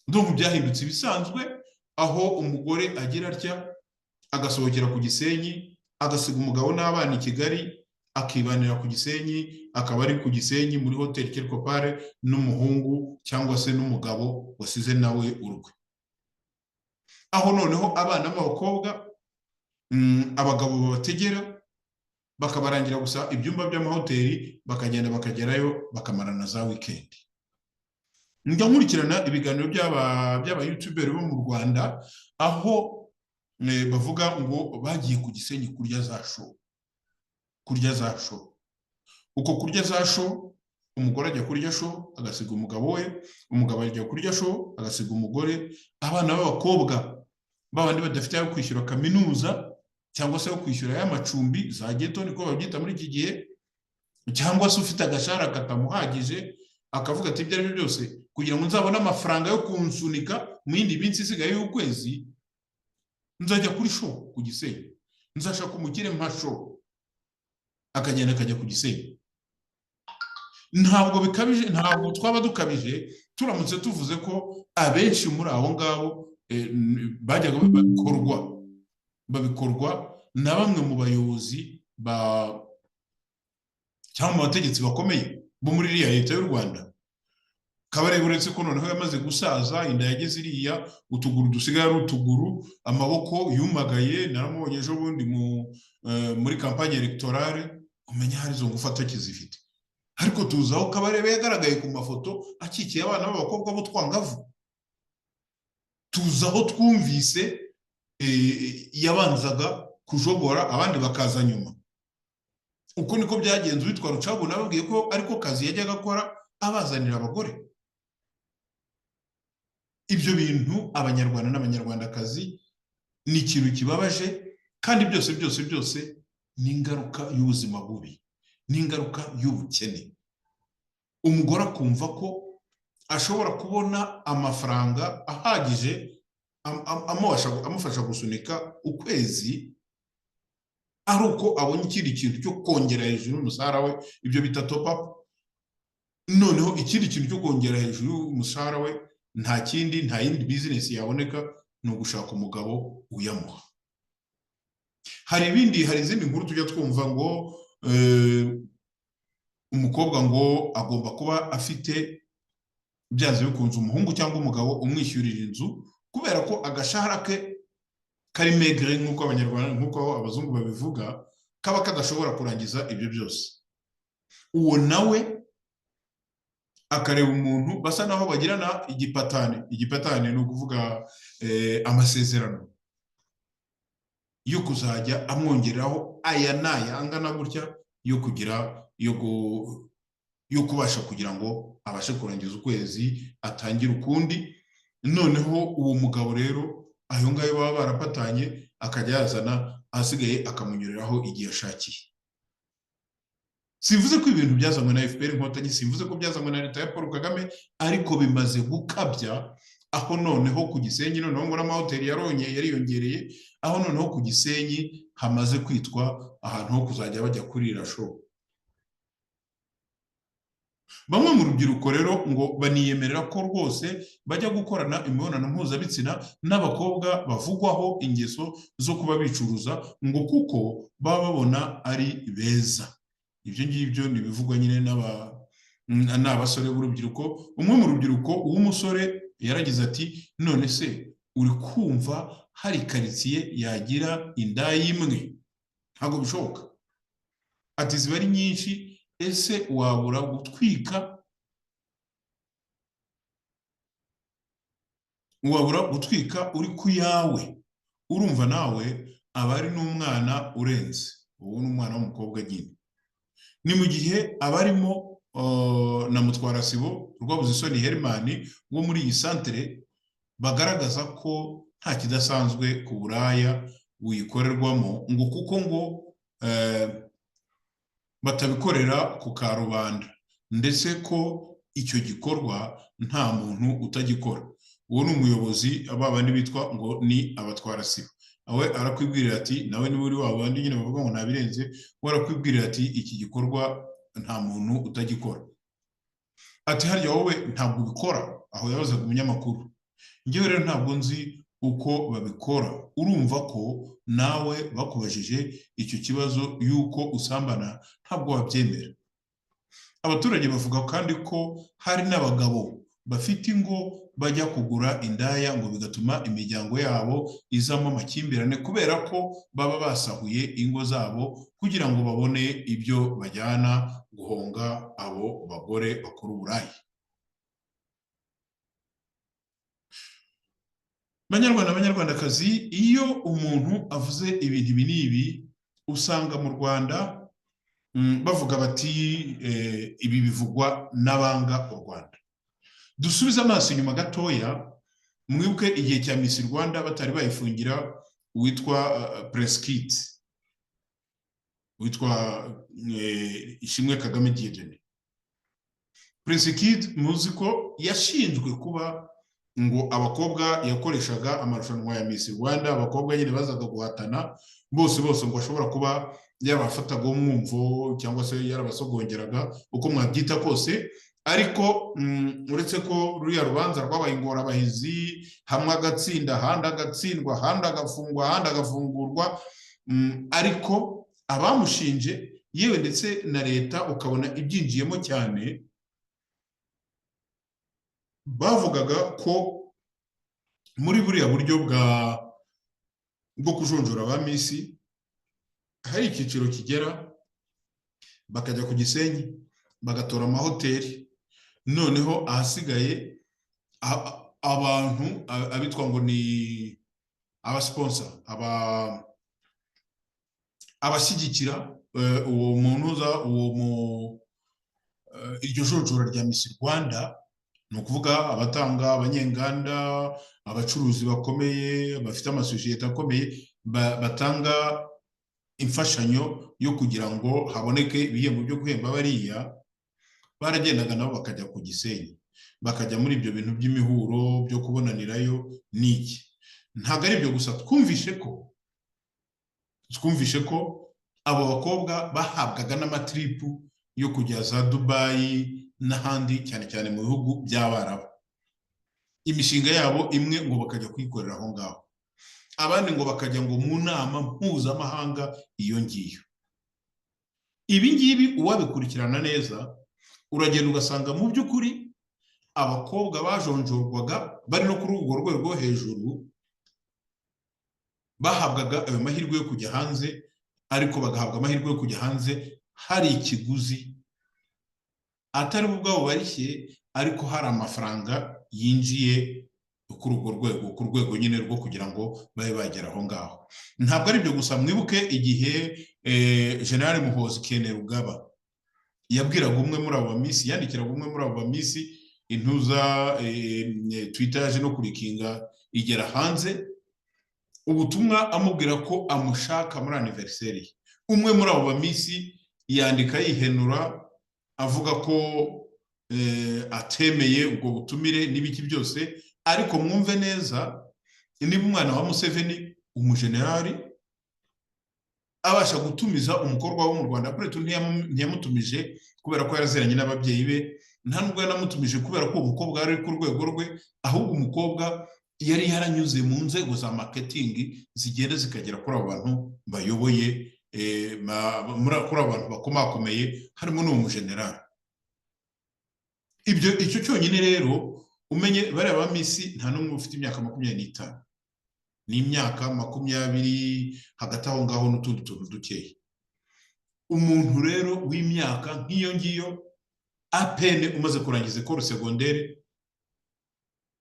Ndumva byahindutse ibisanzwe, aho umugore agira atya agasohokera ku Gisenyi, agasiga umugabo n'abana i Kigali, akibanira ku Gisenyi, akaba ari ku Gisenyi muri hoteli quelque part n'umuhungu cyangwa se n'umugabo wasize nawe urwe. Aho noneho abana b'abakobwa abagabo babategera bakabarangira gusa ibyumba by'amahoteli, bakagenda bakagerayo bakamarana za weekend. Njya nkurikirana ibiganiro by'aba YouTuber bo mu Rwanda, aho bavuga ngo bagiye ku Gisenyi kurya za show. Kurya za show. Uko kurya za show, umugore ajya kurya show agasiga umugabo we, umugabo ajya kurya show agasiga umugore, abana b'abakobwa babandi badafite ayo kwishyura kaminuza cyangwa se ayo kwishyura y'amacumbi za ghetto niko babyita muri iki gihe, cyangwa se ufite agashahara katamuhagije akavuga ati ibyo ari byo byose kugira ngo nzabone amafaranga yo kunsunika mu yindi minsi isigaye y'ukwezi, nzajya kuri show ku Gisenyi, nzashaka umukire mpa show, akagenda akajya ku Gisenyi. Ntabwo bikabije, ntabwo twaba dukabije turamutse tuvuze ko abenshi muri abo ngabo bajyaga babikorwa na bamwe mu bayobozi cyangwa mu bategetsi bakomeye bo muri iriya leta y'u Rwanda. Kabarebe uretse ko noneho yamaze gusaza, inda yageze iriya, utuguru dusigaye ari utuguru, amaboko yumagaye, naramubonye ejo bundi muri kampanye electorale, umenya hari izo ngufu atakizifite. Ariko tuzi aho Kabarebe yagaragaye ku mafoto akikiye abana b'abakobwa b'utwangavu. Tuzi aho twumvise yabanzaga kujogora abandi bakaza nyuma. Uko niko byagenze. Uwitwa Rucagu nababwiye ko ariko kazi yajyaga akora, abazanira abagore. Ibyo bintu abanyarwanda n'abanyarwandakazi ni ikintu kibabaje, kandi byose byose byose ni ingaruka y'ubuzima bubi, ni ingaruka y'ubukene. Umugore akumva ko ashobora kubona amafaranga ahagije amufasha gusunika ukwezi ari uko abonye ikindi kintu cyo kongera hejuru y'umushahara we, ibyo bita top up. Noneho ikindi kintu cyo kongera hejuru y'umushahara we nta kindi, nta yindi business yaboneka, ni ugushaka umugabo uyamuha. Hari ibindi, hari izindi nkuru tujya twumva ngo umukobwa ngo agomba kuba afite byanze bikunze umuhungu cyangwa umugabo umwishyurira inzu, kubera ko agashahara ke kari maigre nk'uko abanyarwanda, nk'uko abazungu babivuga, kaba kadashobora kurangiza ibyo byose. Uwo nawe akareba umuntu basa naho bagirana igipatane. Igipatane ni ukuvuga amasezerano yo kuzajya amwongeraho aya n'aya angana gutya yo kugira yo Yo kubasha kugira ngo abashe kurangiza ukwezi, atangire ukundi. Noneho uwo mugabo rero ayo ngayo baba barapatanye akajya yazana, ahasigaye akamunyureraho igihe ashakiye. Simvuze ko ibintu byazanywe na FPR Inkotanyi, simvuze ko byazanywe na leta ya Paul Kagame, ariko bimaze gukabya, aho noneho ku Gisenyi noneho ngo n'amahoteli yaronye yariyongereye, aho noneho ku Gisenyi hamaze kwitwa ahantu ho kuzajya bajya kurira show. Bamwe mu rubyiruko rero ngo baniyemerera ko rwose bajya gukorana imibonano mpuzabitsina n'abakobwa bavugwaho ingeso zo kuba bicuruza, ngo kuko baba babona ari beza. Ibyo ngibyo ni ibivugwa nyine n'abasore b'urubyiruko. Umwe mu rubyiruko w'umusore yaragize ati: "None se uri kumva hari karitsiye yagira indaya imwe? Ntabwo bishoboka." Ati: "Ziba ari nyinshi. Ese wabura gutwika uri ku yawe?" Urumva nawe aba ari n'umwana urenze uwo, ni umwana w'umukobwa nyine. Ni mu gihe abarimo na Mutwarasibo Rwabuzisoni Herman wo muri iyi santere bagaragaza ko nta kidasanzwe ku buraya buyikorerwamo, ngo kuko ngo batabikorera ku karubanda, ndetse ko icyo gikorwa nta muntu utagikora. Uwo ni umuyobozi, ba bandi bitwa ngo ni abatwarasibo. We arakwibwirira ati, nawe niba uri wa bandi nyine bavuga ngo ntabirenze, we arakwibwirira ati: "Iki gikorwa nta muntu utagikora." Ati: "Harya wowe ntabwo ubikora?" Aho yabazaga umunyamakuru. "Njyewe rero ntabwo nzi uko babikora." Urumva ko nawe bakubajije icyo kibazo y'uko usambana, ntabwo wabyemera. Abaturage bavuga kandi ko hari n'abagabo bafite ingo bajya kugura indaya, ngo bigatuma imiryango yabo izamo amakimbirane, kubera ko baba basahuye ingo zabo kugira ngo babone ibyo bajyana guhonga abo bagore bakora uburaya. Banyarwanda, banyarwandakazi, iyo umuntu avuze ibintu ibi n'ibi, usanga mu Rwanda bavuga bati: "Ibi bivugwa n'abanga u Rwanda." Dusubize amaso inyuma gatoya, mwibuke igihe cya Miss Rwanda batari bayifungira uwitwa Prince Kid, witwa Ishimwe Kagame Dieudonné. Prince Kid muzi ko yashinjwe kuba ngo abakobwa yakoreshaga amarushanwa ya Miss Rwanda, abakobwa nyine bazaga guhatana bose bose, ngo ashobora kuba yabafataga umwumvo cyangwa se yarabasogongeraga, uko mwabyita kose. Ariko uretse ko ruriya rubanza rwabaye ingorabahizi, hamwe agatsinda, ahandi agatsindwa, ahandi agafungwa, ahandi agafungurwa, ariko abamushinje, yewe ndetse na leta ukabona ibyinjiyemo cyane, bavugaga ko muri buriya buryo bwo kujonjora ba Miss, hari icyiciro kigera bakajya ku Gisenyi bagatora amahoteli, noneho ahasigaye abantu abitwa ngo ni abasponsor, abashyigikira uwo muntu uza uwo mu iryo jonjora rya Miss Rwanda, ni ukuvuga abatanga, abanyenganda, abacuruzi bakomeye bafite amasosiyete akomeye, batanga imfashanyo yo kugira ngo haboneke ibihembo byo guhemba bariya, baragendaga nabo bakajya ku Gisenyi, bakajya muri ibyo bintu by'imihuro byo kubonanirayo n'iki. Ntabwo ari ibyo gusa, twumvishe ko abo bakobwa bahabwaga n'amatrip yo kujya za Dubayi n'ahandi, cyane cyane mu bihugu by'Abarabu. Imishinga yabo imwe ngo bakajya kuyikorera aho ngaho, abandi ngo bakajya ngo mu nama mpuzamahanga iyo ngiyo. Ibi ngibi uwabikurikirana neza, uragenda ugasanga mu by'ukuri abakobwa bajonjorwaga bari no kuri urwo rwego rwo hejuru, bahabwaga ayo mahirwe yo kujya hanze, ariko bagahabwa amahirwe yo kujya hanze hari ikiguzi, atari bo ubwabo barishye, ariko hari amafaranga yinjiye kuri urwo rwego, ku rwego nyine rwo kugira ngo babe bagera aho ngaho. Ntabwo ari ibyo gusa, mwibuke igihe General Muhoozi Kainerugaba Yabwiraga umwe muri abo bamisi, yandikiraga umwe muri abo bamisi intuza Twitter yaje no kurikinga igera hanze ubutumwa amubwira ko amushaka muri anniversaire ye. Umwe muri abo bamisi yandika yihenura avuga ko atemeye ubwo butumire n'ibiki byose. Ariko mwumve neza, niba umwana wa Museveni umujenerali abasha gutumiza umukobwa wo mu Rwanda, kuri ntiyamutumije kubera ko yaraziranye n'ababyeyi be, nta nubwo yanamutumije kubera ko uwo mukobwa yari ku rwego rwe, ahubwo umukobwa yari yaranyuze mu nzego za marketing zigenda zikagera kuri abo bantu bayoboye, kuri abo bantu bakomakomeye harimo n'uwo mujenerali. Ibyo icyo cyonyine rero umenye bariya ba misi nta n'umwe ufite imyaka 25, ni imyaka 20 hagati aho ngaho n'utundi tuntu dukeya. Umuntu rero w'imyaka nk'iyo ngiyo apene umaze kurangiza école secondaire,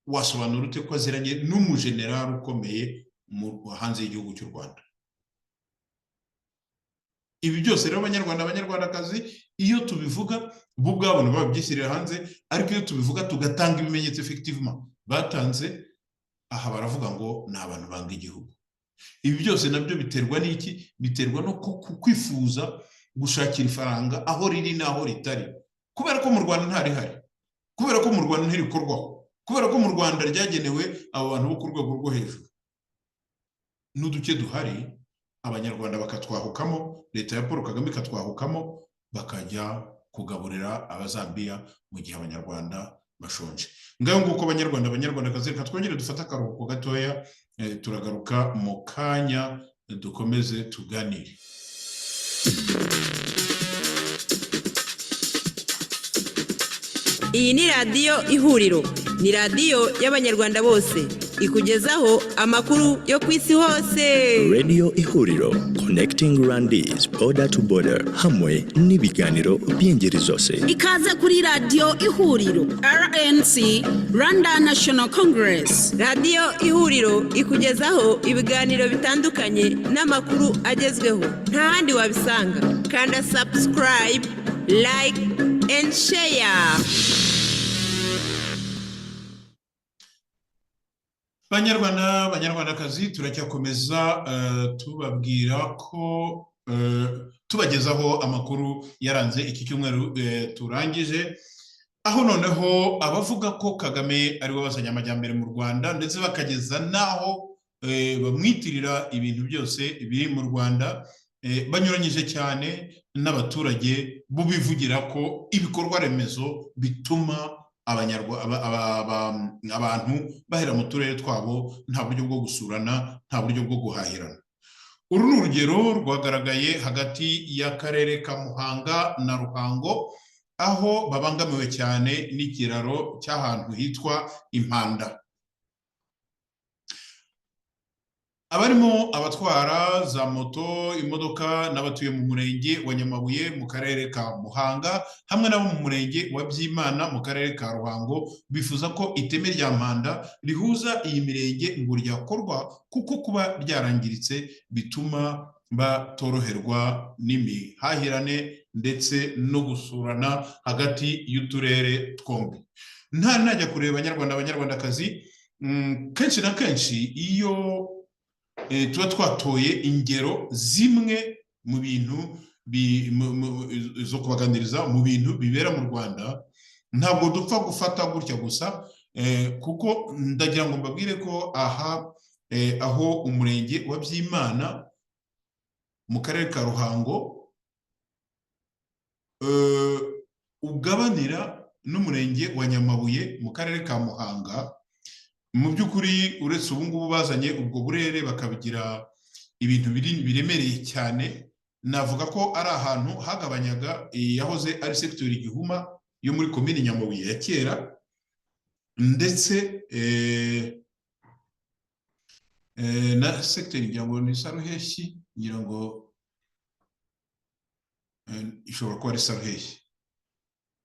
wasobanura ute ko aziranye n'umujenerali ukomeye hanze y'igihugu cy'u Rwanda? Ibi byose rero abanyarwanda, abanyarwandakazi, iyo tubivuga bo ubwabo babyishyirira hanze, ariko iyo tubivuga tugatanga ibimenyetso effectivement batanze aha, baravuga ngo ni abantu banga igihugu. Ibi byose nabyo biterwa n'iki? Biterwa no kwifuza gushakira ifaranga aho riri n'aho ritari, kubera ko mu Rwanda ntarihari, kubera ko mu Rwanda ntirikorwaho, kubera ko mu Rwanda ryagenewe abo bantu bo ku rwego rwo hejuru. N'uduke duhari abanyarwanda bakatwahukamo, leta ya Paul Kagame ikatwahukamo, bakajya kugaburira abazambiya mu gihe abanyarwanda bashonje. Ngaho nguko abanyarwanda, abanyarwandakazi, reka twongere dufate akaruhuko gatoya, turagaruka mu kanya dukomeze tuganire. Iyi ni radiyo Ihuriro, ni radiyo y'Abanyarwanda bose, ikugezaho amakuru yo ku isi hose. Radio Ihuriro, connecting Rwandese border to border, hamwe n'ibiganiro by'ingeri zose. Ikaze kuri radiyo Ihuriro, RNC, Rwanda National Congress. Radiyo Ihuriro ikugezaho ibiganiro bitandukanye n'amakuru agezweho nta handi wabisanga. Kanda subscribe, like and share. Banyarwanda, banyarwandakazi, turacyakomeza tubabwira ko tubagezaho amakuru yaranze iki cyumweru turangije, aho noneho abavuga ko Kagame ari we wazanye amajyambere mu Rwanda, ndetse bakageza n'aho bamwitirira ibintu byose biri mu Rwanda, banyuranyije cyane n'abaturage bo bivugira ko ibikorwa remezo bituma abantu bahera mu turere twabo, nta buryo bwo gusurana, nta buryo bwo guhahirana. Uru ni urugero rwagaragaye hagati y'akarere ka Muhanga na Ruhango, aho babangamiwe cyane n'ikiraro cy'ahantu hitwa Impanda. Abarimo abatwara za moto, imodoka n'abatuye mu murenge wa Nyamabuye mu karere ka Muhanga hamwe n'abo mu murenge wa Byimana mu karere ka Ruhango bifuza ko iteme rya Mpanda rihuza iyi mirenge ngo ryakorwa, kuko kuba ryarangiritse bituma batoroherwa n'imihahirane ndetse no gusurana hagati y'uturere twombi. Nta najya kureba abanyarwanda, abanyarwandakazi, kenshi na kenshi iyo tuba twatoye ingero zimwe mu bintu zo kubaganiriza mu bintu bibera mu Rwanda, ntabwo dupfa gufata gutya gusa, kuko ndagira ngo mbabwire ko aha aho umurenge wa Byimana mu karere ka Ruhango ugabanira n'umurenge wa Nyamabuye mu karere ka Muhanga, mu by'ukuri uretse ubu ngubu bazanye ubwo burere bakabigira ibintu biremereye cyane, navuga ko ari ahantu hagabanyaga yahoze ari sektori Gihuma yo muri komini Nyamabuye ya kera, ndetse na sektori ngira ngo ni Saruheshyi, ngira ngo ishobora kuba ari Saruheshyi,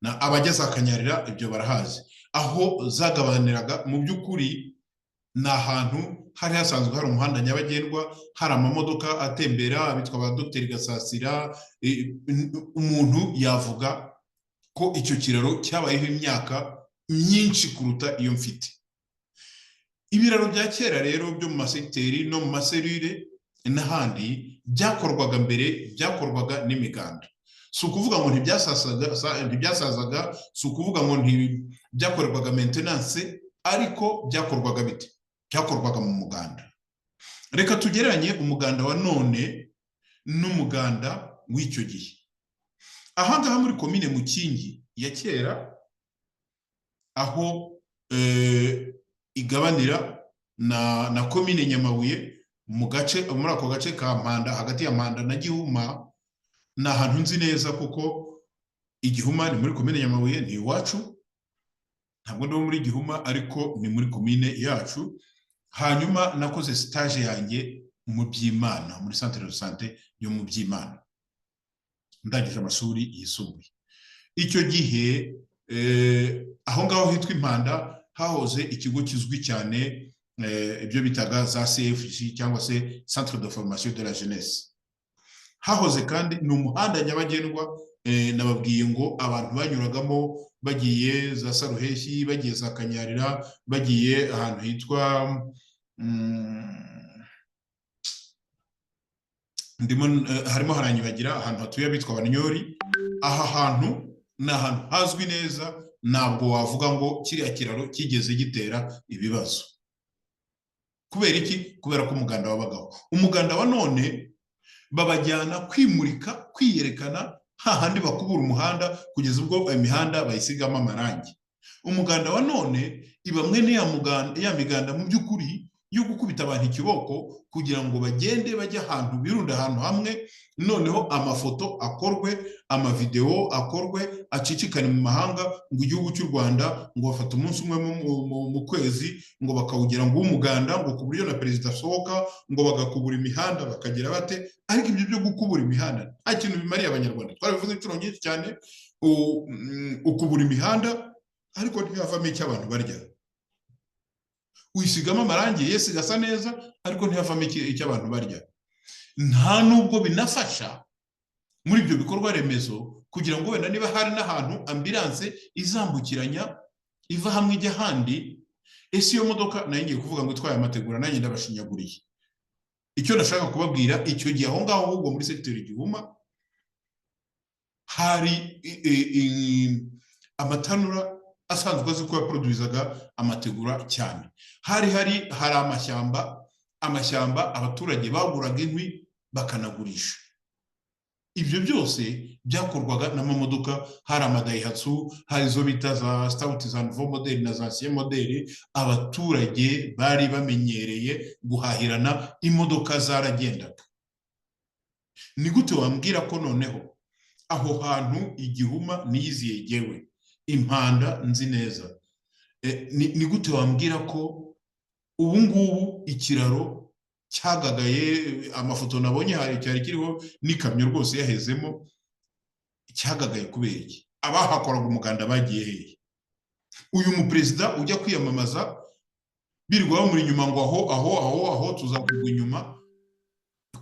na abageze Akanyarira ibyo barahazi, aho zagabaniraga. Mu by'ukuri Ni ahantu hari hasanzwe hari umuhanda nyabagendwa, hari amamodoka atembera, abitwa ba Dogiteri Gasasira. Umuntu yavuga ko icyo kiraro cyabayeho imyaka myinshi kuruta iyo mfite. Ibiraro bya kera rero byo mu masegiteri no mu maserire n'ahandi byakorwaga mbere, byakorwaga n'imiganda. Si ukuvuga ngo ntibyasazaga, si ukuvuga ngo ntibyakorerwaga maintenance, ariko byakorwaga bite? Byakorwaga mu muganda. Reka tugereranye umuganda wa none n'umuganda w'icyo gihe. Aha ngaha muri komine Mukingi ya kera, aho igabanira na komine Nyamabuye, mu gace, muri ako gace ka Mpanda, hagati ya Mpanda na Gihuma, ni ahantu nzi neza kuko Igihuma ni muri komine Nyamabuye, ni iwacu. Ntabwo ndi muri Gihuma, ariko ni muri komine yacu. Hanyuma nakoze stage yanjye mu Byimana, muri centre de santé yo mu Byimana, ndangije amashuri yisumbuye. Icyo gihe aho ngaho hitwa Impanda hahoze ikigo kizwi cyane, ibyo bitaga za CFG cyangwa se Centre de Formation de la Jeunesse. Hahoze kandi ni umuhanda nyabagendwa. Nababwiye ngo abantu banyuragamo bagiye za Saruheshyi, bagiye za Kanyarira, bagiye ahantu hitwa ndimo harimo haranyibagira ahantu hatuye abitwa Abanyori. Aha hantu ni ahantu hazwi neza, ntabwo wavuga ngo kiriya kiraro kigeze gitera ibibazo. Kubera iki? Kubera ko umuganda wabagaho. Umuganda wa none babajyana kwimurika, kwiyerekana hahandi bakubura umuhanda kugeza ubwo imihanda bayisigamo amarangi. Umuganda wa none iba mwene ya miganda mu by'ukuri yo gukubita abantu ikiboko kugira ngo bagende bajye ahantu birunda ahantu hamwe, noneho amafoto akorwe, amavidewo akorwe, acicikane mu mahanga ngo igihugu cy'u Rwanda ngo bafate umunsi umwe mu kwezi ngo bakawugira ngo uw'umuganda, ngo ku buryo na perezida asohoka, ngo bagakubura imihanda, bakagira bate. Ariko ibyo byo gukubura imihanda nta kintu bimariye Abanyarwanda, twarabivuze inshuro nyinshi cyane. Ukubura imihanda ariko ntihavamo icyo abantu barya. Uyisigamo amarangi yesi gasa neza, ariko ntihavamo icyo abantu barya. Nta nubwo binafasha muri ibyo bikorwa remezo kugira ngo wenda niba hari n'ahantu ambulance izambukiranya iva hamwe ijya ahandi. Ese iyo modoka nayo ngiye kuvuga ngo itwaye amategura, nanjye ndabashinyaguriye. Icyo nashaka kubabwira, icyo gihe aho ngaho ahubwo muri segiteri Gihuma hari amatanura asanzwe azi ko yaproduizaga amategura cyane. Hari amashyamba, abaturage baguraga inkwi bakanagurisha. Ibyo byose byakorwaga n'amamodoka. Hari amadayihatsu, hari izo bita za Stout, za nouveau modèle na za ancien modèle. Abaturage bari bamenyereye guhahirana, imodoka zaragendaga. Ni gute wambwira ko noneho aho hantu Igihuma niyiziye yewe Impanda nzi neza, ni gute wambwira ko ubu ngubu ikiraro cyagagaye? Amafoto nabonye hari cyari kiriho n'ikamyo rwose yahezemo. Cyagagaye kubera iki? Abahakoraga umuganda bagiye hehe? Uyu muperezida ujya kwiyamamaza birirwa bamuri inyuma ngo aho aho aho aho tuzakugwa inyuma,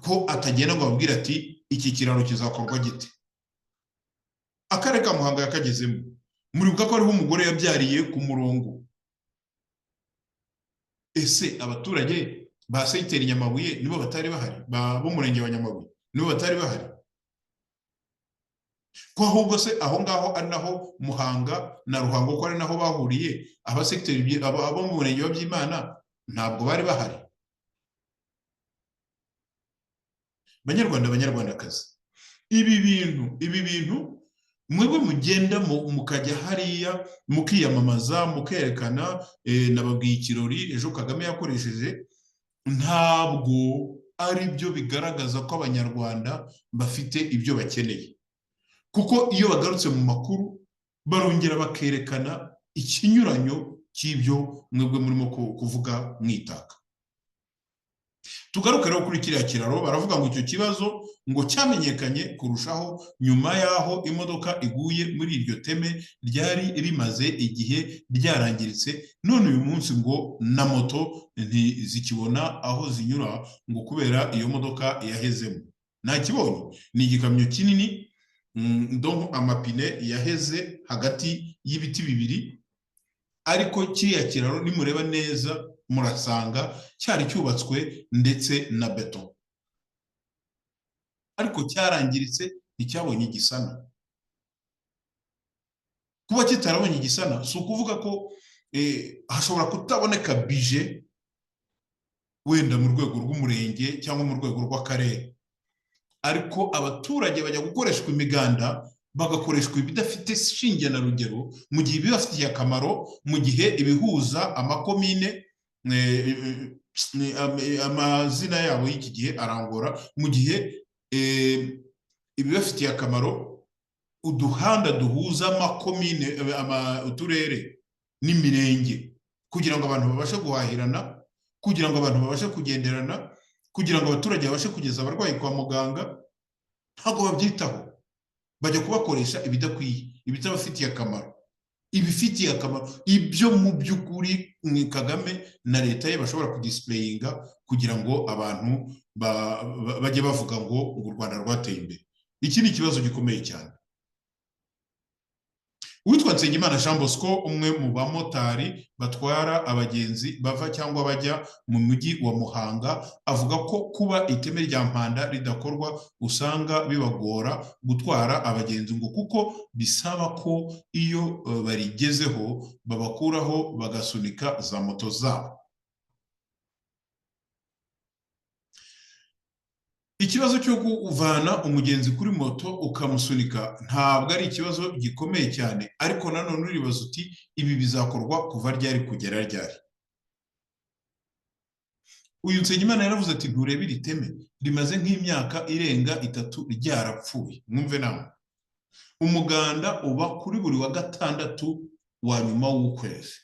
ko atagenda ngo ababwire ati iki kiraro kizakorwa gite? Akarere ka Muhanga yakagezemo, muribuka ko ariho umugore yabyariye ku murongo. Ese abaturage ba segiteri Nyamabuye nibo batari bahari, b'umurenge wa Nyamabuye nibo batari bahari? Ko ahubwo se aho ngaho ari naho Muhanga na Ruhango, ko ari naho bahuriye, abasegiteri abo mu murenge wa Byimana ntabwo bari bahari? Banyarwanda, Banyarwandakazi, ibi bintu mwebwe mugenda mukajya hariya mukiyamamaza, mukerekana, nababwiye ikirori ejo Kagame yakoresheje, ntabwo ari byo bigaragaza ko Abanyarwanda bafite ibyo bakeneye. Kuko iyo bagarutse mu makuru barongera bakerekana ikinyuranyo cy'ibyo mwebwe murimo kuvuga mwitaka. Tugaruke rero kuri kiriya kiraro. Baravuga ngo icyo kibazo ngo cyamenyekanye kurushaho nyuma y'aho imodoka iguye muri iryo teme ryari rimaze igihe ryarangiritse. None uyu munsi ngo na moto ntizikibona aho zinyura ngo kubera iyo modoka yahezemo. Ntakibonye, ni igikamyo kinini, donc amapine yaheze hagati y'ibiti bibiri. Ariko kiriya kiraro nimureba neza murasanga cyari cyubatswe ndetse na beto, ariko cyarangiritse, nticyabonye igisana. Kuba kitarabonye igisana si ukuvuga ko hashobora kutaboneka budget wenda mu rwego rw'umurenge cyangwa mu rwego rw'akarere, ariko abaturage bajya gukoreshwa imiganda, bagakoreshwa ibidafite shinge na rugero, mu gihe ibibafitiye akamaro, mu gihe ibihuza amakomine, amazina yabo y'iki gihe arangora, mu gihe ibibafitiye akamaro, uduhanda duhuza amakomine, uturere n'imirenge, kugira ngo abantu babashe guhahirana, kugira ngo abantu babashe kugenderana, kugira ngo abaturage babashe kugeza abarwayi kwa muganga, ntabwo babyitaho. Bajya kubakoresha ibidakwiye, ibitabafitiye akamaro. Ibifitiye akamaro, ibyo mu by'ukuri ni Kagame na leta ye bashobora kudisplayinga kugira ngo abantu bajye bavuga ngo u Rwanda rwateye imbere. Iki ni ikibazo gikomeye cyane. Uwitwa Nsengimana Jean Bosco, umwe mu bamotari batwara abagenzi bava cyangwa bajya mu mujyi wa Muhanga, avuga ko kuba iteme rya Mpanda ridakorwa usanga bibagora gutwara abagenzi, ngo kuko bisaba ko iyo barigezeho babakuraho bagasunika za moto zabo. Ikibazo cyo kuvana umugenzi kuri moto ukamusunika ntabwo ari ikibazo gikomeye cyane, ariko nanone uribaza uti ibi bizakorwa kuva ryari kugera ryari? Uyu Nsengimana yaravuze ati nturebe iri teme rimaze nk'imyaka irenga 3 ryarapfuye. Mwumve nawe, umuganda uba kuri buri wa gatandatu wa nyuma w'ukwezi,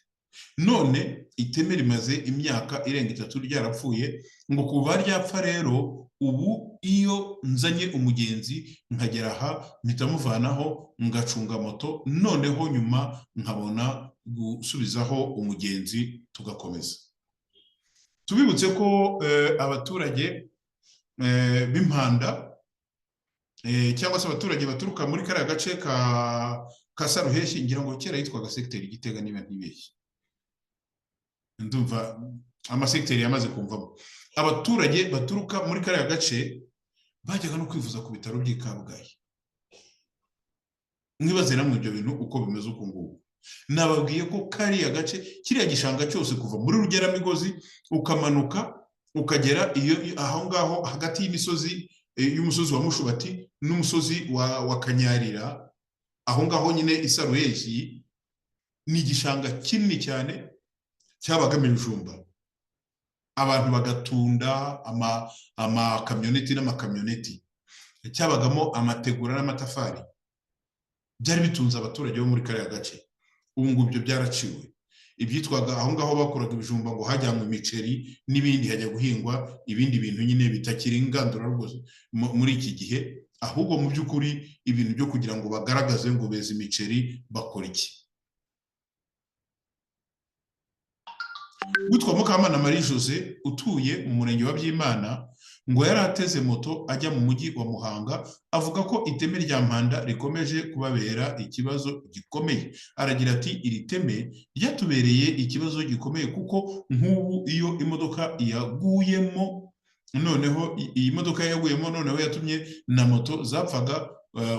none iteme rimaze imyaka irenga 3 ryarapfuye. Ngo kuva ryapfa rero, ubu iyo nzanye umugenzi nkagera aha mpita muvanaho ngacunga moto, noneho nyuma nkabona gusubizaho umugenzi tugakomeza. Tubibutse ko abaturage b'impanda cyangwa se abaturage baturuka muri kariya gace ka Saruheshi, ngira ngo kera yitwaga segiteri Gitega niba ntibeshye, ndumva amasekiteri yamaze kumvamo. Abaturage baturuka muri kariya gace bajyaga no kwivuza ku bitaro by'i Kabgayi. Mwibaze namwe ibyo bintu uko bimeze uku nguku. Nababwiye ko kariya gace, kiriya gishanga cyose kuva muri Rugeramigozi ukamanuka ukagera iyo aho ngaho hagati y'imisozi, y'umusozi wa Mushubati n'umusozi wa Kanyarira, aho ngaho nyine Isaruheshi, ni igishanga kinini cyane cyabagamo ibijumba, abantu bagatunda amakamyoneti n'amakamyoneti, cyabagamo amategura n'amatafari, byari bitunze abaturage bo muri kariya gace. Ubu ngubu ibyo byaraciwe. Ibyitwaga aho ngaho bakoraga ibijumba ngo hajyanwe imiceri n'ibindi, hajya guhingwa ibindi bintu nyine bitakiri ingandurarugo muri iki gihe, ahubwo mu by'ukuri ibintu byo kugira ngo bagaragaze ngo beze imiceri bakora iki. Witwa Mukamana Marie Jose utuye mu murenge wa Byimana, ngo yari ateze moto ajya mu mujyi wa Muhanga, avuga ko iteme rya Mpanda rikomeje kubabera ikibazo gikomeye. Aragira ati iri teme ryatubereye ikibazo gikomeye kuko nk'ubu iyo imodoka yaguyemo, noneho iyi modoka yaguyemo noneho yatumye na moto zapfaga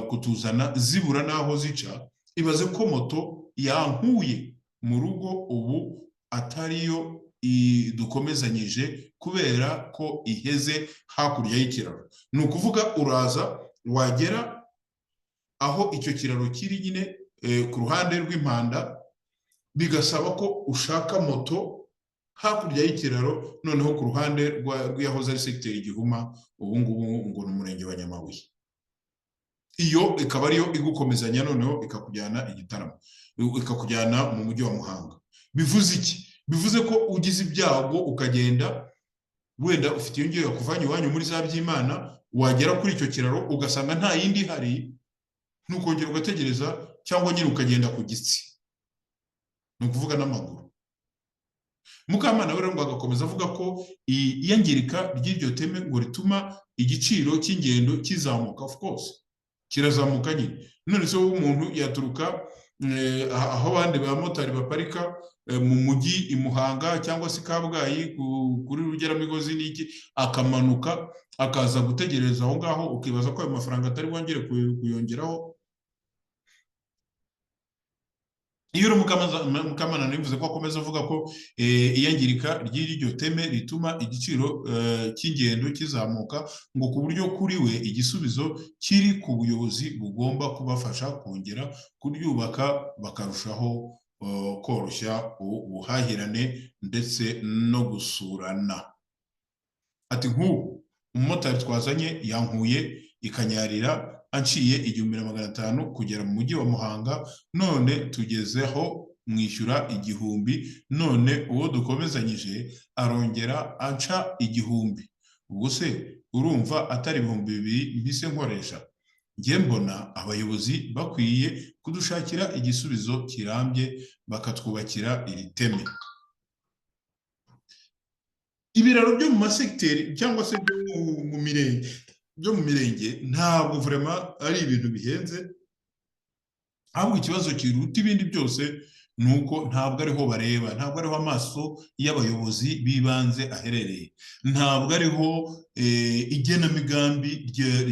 kutuzana zibura n'aho zica. Ibaze ko moto yankuye mu rugo ubu atariyo dukomezanyije kubera ko iheze hakurya y'ikiraro. Ni ukuvuga uraza wagera aho icyo kiraro kiri nyine ku ruhande rw'impanda, bigasaba ko ushaka moto hakurya y'ikiraro, noneho ku ruhande rw'iyahoze ari segiteri Gihuma, ubu ngubu ngo ni umurenge wa Nyamabuye. Iyo ikaba ariyo igukomezanya, noneho ikakujyana i Gitarama, ikakujyana mu mujyi wa Muhanga. Bivuze iki? Bivuze ko ugize ibyago ukagenda Wenda ufite iyo ngiyo yakuvanye iwanyu muri za Byimana, wagera kuri icyo kiraro ugasanga nta yindi ihari, ntukongera ugategereza, cyangwa nyine ukagenda ku gitsi, ni ukuvuga n'amaguru. Mukamana we rero ngo agakomeza avuga ko iyangirika ry'iryo teme ngo rituma igiciro cy'ingendo kizamuka. Of course kirazamuka nyine. None se wowe umuntu yaturuka aho abandi bamotari baparika mu mujyi i Muhanga cyangwa se i Kabgayi kuri Rugeramigozi n'iki, akamanuka akaza gutegereza aho ngaho, ukibaza ko ayo mafaranga atari bwongere kuyongeraho? Iyo uri Mukamana bivuze ko akomeza avuga ko iyangirika ry'iryo teme rituma igiciro cy'ingendo kizamuka, ngo ku buryo kuri we igisubizo kiri ku buyobozi bugomba kubafasha kongera kuryubaka, bakarushaho koroshya ubuhahirane ndetse no gusurana. Ati nk'ubu umumotari twazanye yankuye ikanyarira anciye 1500 kugera mu mujyi wa Muhanga, none tugezeho mwishyura 1000, none uwo dukomezanyije arongera anca 1000. Ubwo se urumva atari 2000 mpise nkoresha? Njye mbona abayobozi bakwiye kudushakira igisubizo kirambye, bakatwubakira iri teme. Ibiraro byo mu masegiteri cyangwa se byo mu mirenge ntabwo vraiment ari ibintu bihenze, ahubwo ikibazo kiruta ibindi byose ni uko ntabwo ariho bareba, ntabwo ariho amaso y'abayobozi b'ibanze aherereye, ntabwo ariho igenamigambi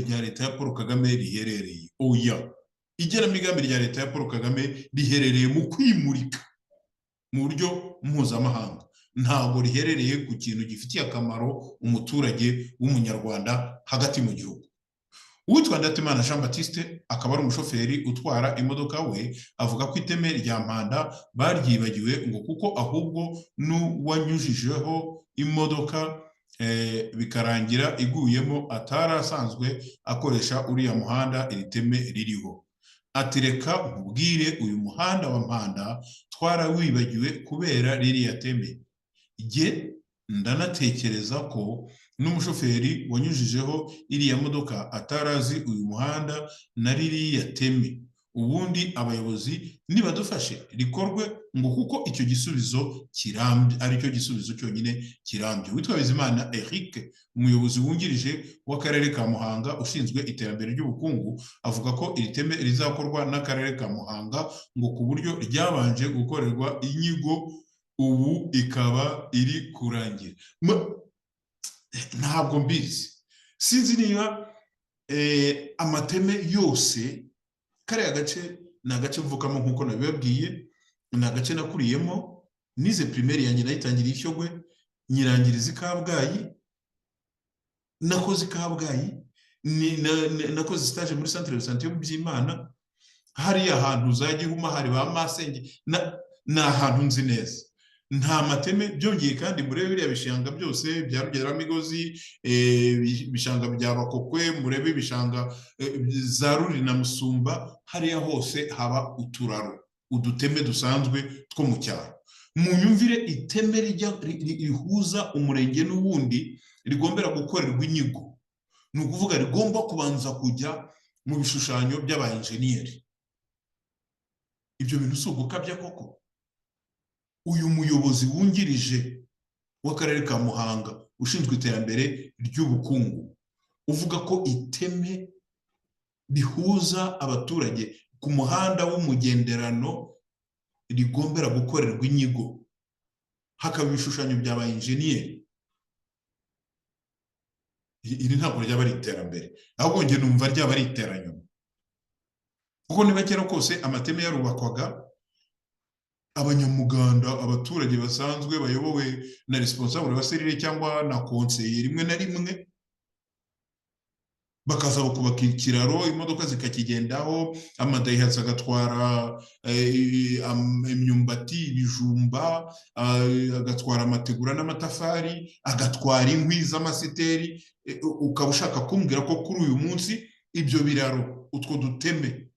rya leta ya Paul Kagame riherereye. Oya, igenamigambi rya leta ya Paul Kagame riherereye mu kwimurika mu buryo mpuzamahanga, ntabwo riherereye ku kintu gifitiye akamaro umuturage w'umunyarwanda hagati mu gihugu. Uwitwa Ndatimana Jean Baptiste akaba ari umushoferi utwara imodoka, we avuga ko iteme rya Mpanda baryibagiwe, ngo kuko ahubwo n'uwanyujijeho imodoka bikarangira iguyemo atari asanzwe akoresha uriya muhanda iri teme ririho. Ati reka nkubwire, uyu muhanda wa Mpanda twarawibagiwe kubera ririya teme. Jye ndanatekereza ko n'umushoferi wanyujijeho iriya modoka atarazi uyu muhanda na ririya teme. Ubundi abayobozi nibadufashe rikorwe, ngo kuko icyo gisubizo kirambye aricyo gisubizo cyonyine kirambye. Witwa Bizimana Eric, umuyobozi wungirije w'akarere ka Muhanga ushinzwe iterambere ry'ubukungu, avuga ko iri teme rizakorwa n'akarere ka Muhanga, ngo ku buryo ryabanje gukorerwa inyigo, ubu ikaba iri kurangira. Ntabwo mbizi, sinzi niba amateme yose. Kariya gace ni agace mvukamo nk'uko nabibabwiye, ni agace nakuriyemo, nize primaire yanjye nayitangiriye i Shyogwe, nyirangiriza i Kabgayi, nakoze i Kabgayi, nakoze stage muri centre de santé yo mu Byimana, hariya ahantu za Gihuma hari ba Masenge, ni ahantu nzi neza. Nta mateme. Byongeye kandi murebe biriya bishanga byose bya Rugeramigozi, ibishanga bya Bakokwe, murebe ibishanga za Ruri na Musumba, hariya hose haba uturaro, uduteme dusanzwe two mu cyaro. Mu nyumvire iteme rihuza umurenge n'uwundi rigombera gukorerwa inyigo, ni ukuvuga rigomba kubanza kujya mu bishushanyo by'aba enjeniyeri. Ibyo bintu si ugukabya koko? Uyu muyobozi wungirije w'akarere ka Muhanga ushinzwe iterambere ry'ubukungu uvuga ko iteme rihuza abaturage ku muhanda w'umugenderano rigombera gukorerwa inyigo, hakaba ibishushanyo bya ba enjeniyeri, iri ntabwo ryaba ari iterambere, ahubwo njye numva ryaba ari iteranyuma. Kuko niba kera kose amateme yarubakwaga, abanyamuganda, abaturage basanzwe bayobowe na responsable wa serire cyangwa na konseye, rimwe na rimwe bakaza bakubaka ikiraro, imodoka zikakigendaho, amadayihatsu agatwara imyumbati, ibijumba, agatwara amategura n'amatafari, agatwara inkwi z'amasiteri. Ukaba ushaka kumbwira ko kuri uyu munsi ibyo biraro, utwo duteme,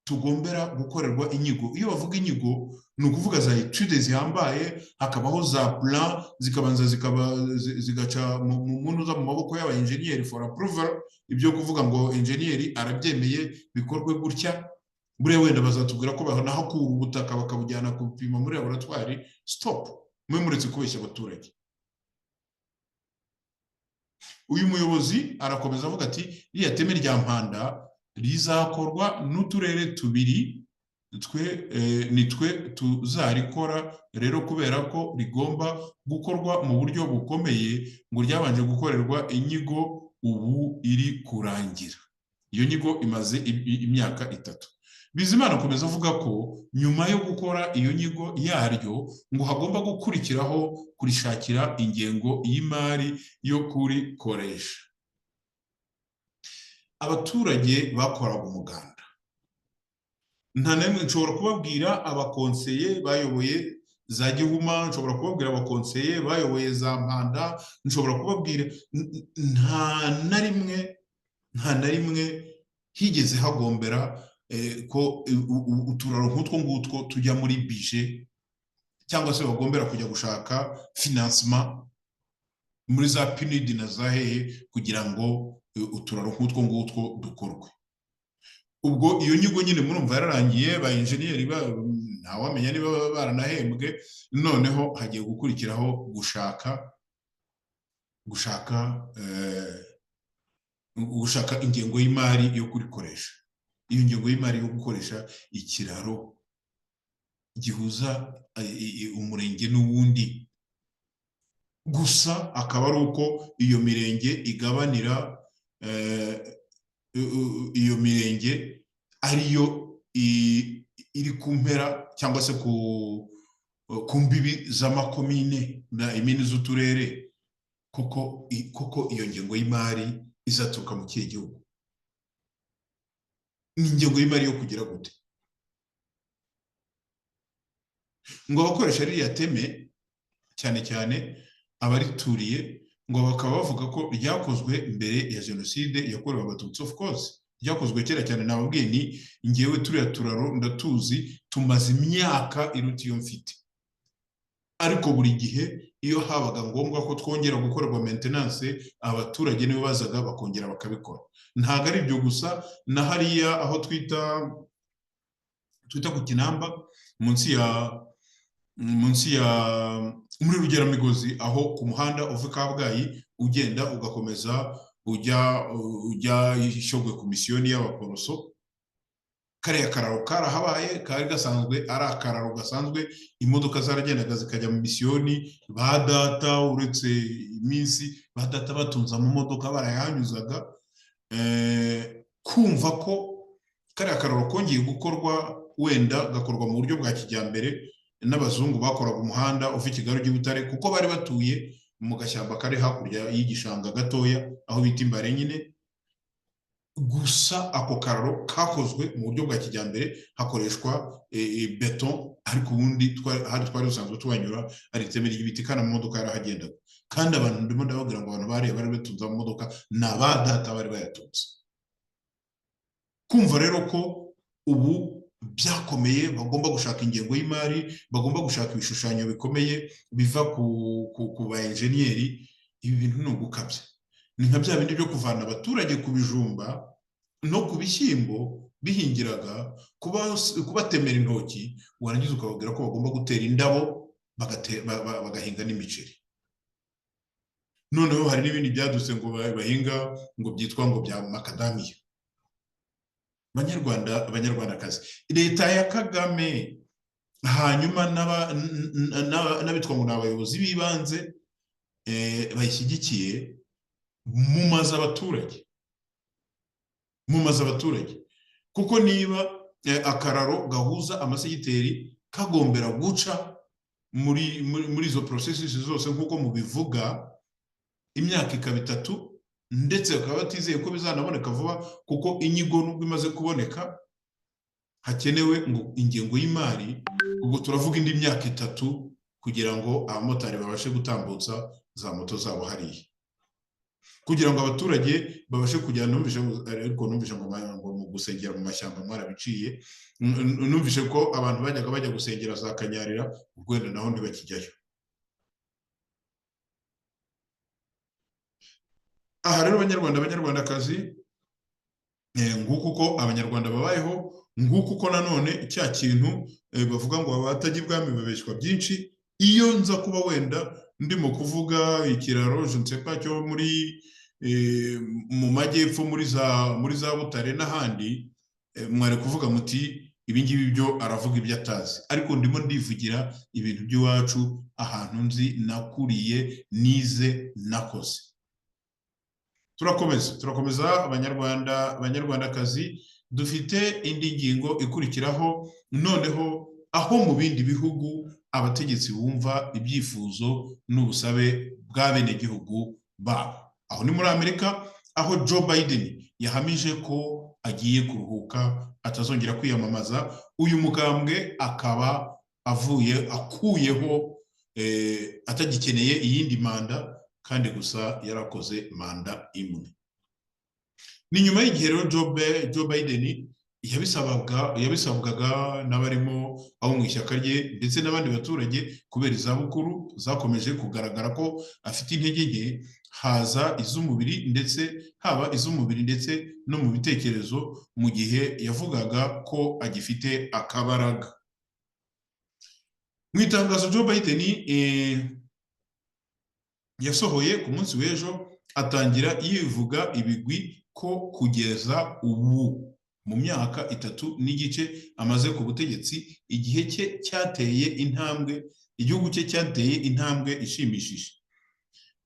tugombera gukorerwa inyigo? Iyo bavuga inyigo ni Ni ukuvuga za études zihambaye, hakabaho za plan, zikabanza zikaba zigaca mu mu maboko y'aba enjeniyeri for approval. Ibyo kuvuga ngo enjeniyeri arabyemeye, bikorwe gutya. Buriya wenda bazatubwira ko banahakura ubutaka, bakabujyana kubupima muri laboratwari. Stop, mwe muretse kubeshya abaturage. Uyu muyobozi arakomeza avuga ati: "Ririya teme rya Mpanda rizakorwa n'uturere tubiri, twe ni twe tuzarikora rero, kubera ko rigomba gukorwa mu buryo bukomeye." Ngo ryabanje gukorerwa inyigo, ubu iri kurangira. Iyo nyigo imaze imyaka 3. Bizimana akomeza avuga ko nyuma yo gukora iyo nyigo yaryo, ngo hagomba gukurikiraho kurishakira ingengo y'imari yo kurikoresha. Abaturage bakoraga umuganda, nta na rimwe nshobora kubabwira abakonseye bayoboye za Gihuma, nshobora kubabwira abakonseye bayoboye za Mpanda, nshobora kubabwira, nta na rimwe, nta na rimwe higeze hagombera ko uturaro nk'utwo ngutwo tujya muri budget, cyangwa se bagombera kujya gushaka financement muri za PNUD na za hehe kugira ngo uturaro nk'utwo ngutwo dukorwe. Ubwo iyo nyigo nyine murumva yararangiye, ba enjeniyeri ntawamenya niba baranahembwe. Noneho hagiye gukurikiraho gushaka ingengo y'imari yo kurikoresha. Iyo ngengo y'imari yo gukoresha ikiraro gihuza umurenge n'uwundi gusa, akaba ari uko iyo mirenge igabanira, iyo mirenge ariyo iri ku mpera cyangwa se ku mbibi z'amakomine na imini z'uturere. Koko iyo ngengo y'imari izaturuka mu kihe gihugu? Ni ingengo y'imari yo kugira gute? Ngo abakoresha ririya teme, cyane cyane abarituriye, ngo bakaba bavuga ko ryakozwe mbere ya Jenoside yakorewe Abatutsi. Of course ryakozwe kera cyane. Nababwiye ni ngewe turiya turaro ndatuzi, tumaze imyaka iruta iyo mfite, ariko buri gihe iyo habaga ngombwa ko twongera gukorerwa maintenance, abaturage nibo bazaga bakongera bakabikora. Ntabwo ari ibyo gusa, na hariya aho twita ku Kinamba, munsi ya muri Rugeramigozi, aho ku muhanda uva i Kabgayi ugenda ugakomeza ujya Shyogwe ku misiyoni y'Abaporoso, kariya kararo karahabaye, kari gasanzwe ari akararo gasanzwe. Imodoka zaragendaga zikajya mu misiyoni. Ba data, uretse iminsi ba data batunze amamodoka, barayahanyuzaga. Kumva ko kariya kararo kongeye gukorwa, wenda gakorwa mu buryo bwa kijyambere n'abazungu bakoraga umuhanda uva i Kigali ujya i Butare, kuko bari batuye mu gashyamba kari hakurya y'igishanga gatoya, aho bita Imbare nyine. Gusa ako kararo kakozwe mu buryo bwa kijyambere, hakoreshwa beto, ariko ubundi hari twari dusanzwe tuhanyura ari iteme ry'ibiti, kandi amamodoka yarahagendaga. Kandi abantu ndimo ndababwira ngo abantu bari batunze amamodoka ni aba data bari bayatunze. Kumva rero ko ubu byakomeye, bagomba gushaka ingengo y'imari, bagomba gushaka ibishushanyo bikomeye biva ku ba enjeniyeri, ibi bintu ni ugukabya. Ni nka bya bindi byo kuvana abaturage ku bijumba no ku bishyimbo bihingiraga, kubatemera intoki, warangiza ukababwira ko bagomba gutera indabo, bagahinga n'imiceri. Noneho hari n'ibindi byadutse ngo bahinga, ngo byitwa ngo bya makadamiya. Banyarwanda, Abanyarwandakazi, leta ya Kagame, hanyuma n'abitwa ngo ni abayobozi b'ibanze bayishyigikiye, mumaze abaturage, mumaze abaturage. Kuko niba akararo gahuza amasegiteri kagombera guca muri izo processes zose nk'uko mubivuga, imyaka ikaba 3, ndetse bakaba batizeye ko bizanaboneka vuba, kuko inyigo nubwo imaze kuboneka hakenewe ngo ingengo y'imari, ubwo turavuga indi myaka 3 kugira ngo abamotari babashe gutambutsa za moto zabo hariya, kugira ngo abaturage babashe kujyana. Numvise, ariko numvise ngo mu gusengera mu mashyamba mwarabiciye. Numvise ko abantu bajyaga bajya gusengera za Kanyarira, ubwo wenda naho ntibakijyayo. Aha rero Abanyarwanda, Abanyarwandakazi, nguko uko Abanyarwanda babayeho, nguko uko nanone cya kintu bavuga ngo abatajya ibwami babeshywa byinshi. Iyo nza kuba wenda ndimo kuvuga ikiraro je ne sais pas cyo muri mu majyepfo muri za Butare n'ahandi, mwari kuvuga muti ibi ngibi byo aravuga ibyo atazi, ariko ndimo ndivugira ibintu by'iwacu, ahantu nzi, nakuriye, nize, nakoze. Turakomeza Abanyarwanda, Abanyarwandakazi, dufite indi ngingo ikurikiraho noneho, aho mu bindi bihugu abategetsi bumva ibyifuzo n'ubusabe bw'abenegihugu babo. Aho ni muri Amerika, aho Joe Biden yahamije ko agiye kuruhuka atazongera kwiyamamaza. Uyu mugambwe akaba avuye akuyeho atagikeneye iyindi manda, kandi gusa yarakoze manda imwe. Ni nyuma y'igihe rero Joe Biden yabisabwaga n'abarimo abo mu ishyaka rye ndetse n'abandi baturage, kubera izabukuru zakomeje kugaragara ko afite intege nke, haza iz'umubiri ndetse haba iz'umubiri ndetse no mu bitekerezo, mu gihe yavugaga ko agifite akabaraga. Mu itangazo Joe Biden yasohoye ku munsi w'ejo, atangira yivuga ibigwi ko kugeza ubu mu myaka 3.5 amaze ku butegetsi, igihe cye cyateye intambwe, igihugu cye cyateye intambwe ishimishije.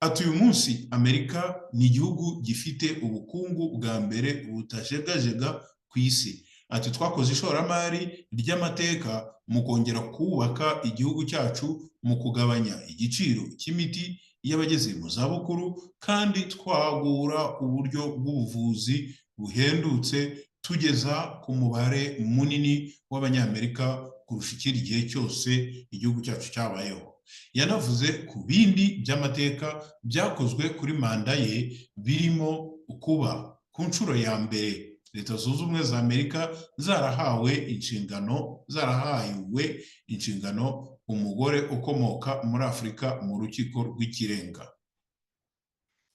Ati uyu munsi Amerika ni igihugu gifite ubukungu bwa mbere butajegajega ku isi. Ati twakoze ishoramari ry'amateka mu kongera kubaka igihugu cyacu, mu kugabanya igiciro cy'imiti y'abageze mu zabukuru, kandi twagura uburyo bw'ubuvuzi buhendutse tugeza ku mubare munini w'Abanyamerika kurusha ikindi gihe cyose igihugu cyacu cyabayeho. Yanavuze ku bindi by'amateka byakozwe kuri manda ye, birimo kuba ku nshuro ya mbere Leta Zunze Ubumwe za Amerika zarahawe inshingano umugore ukomoka muri Afurika mu rukiko rw'ikirenga.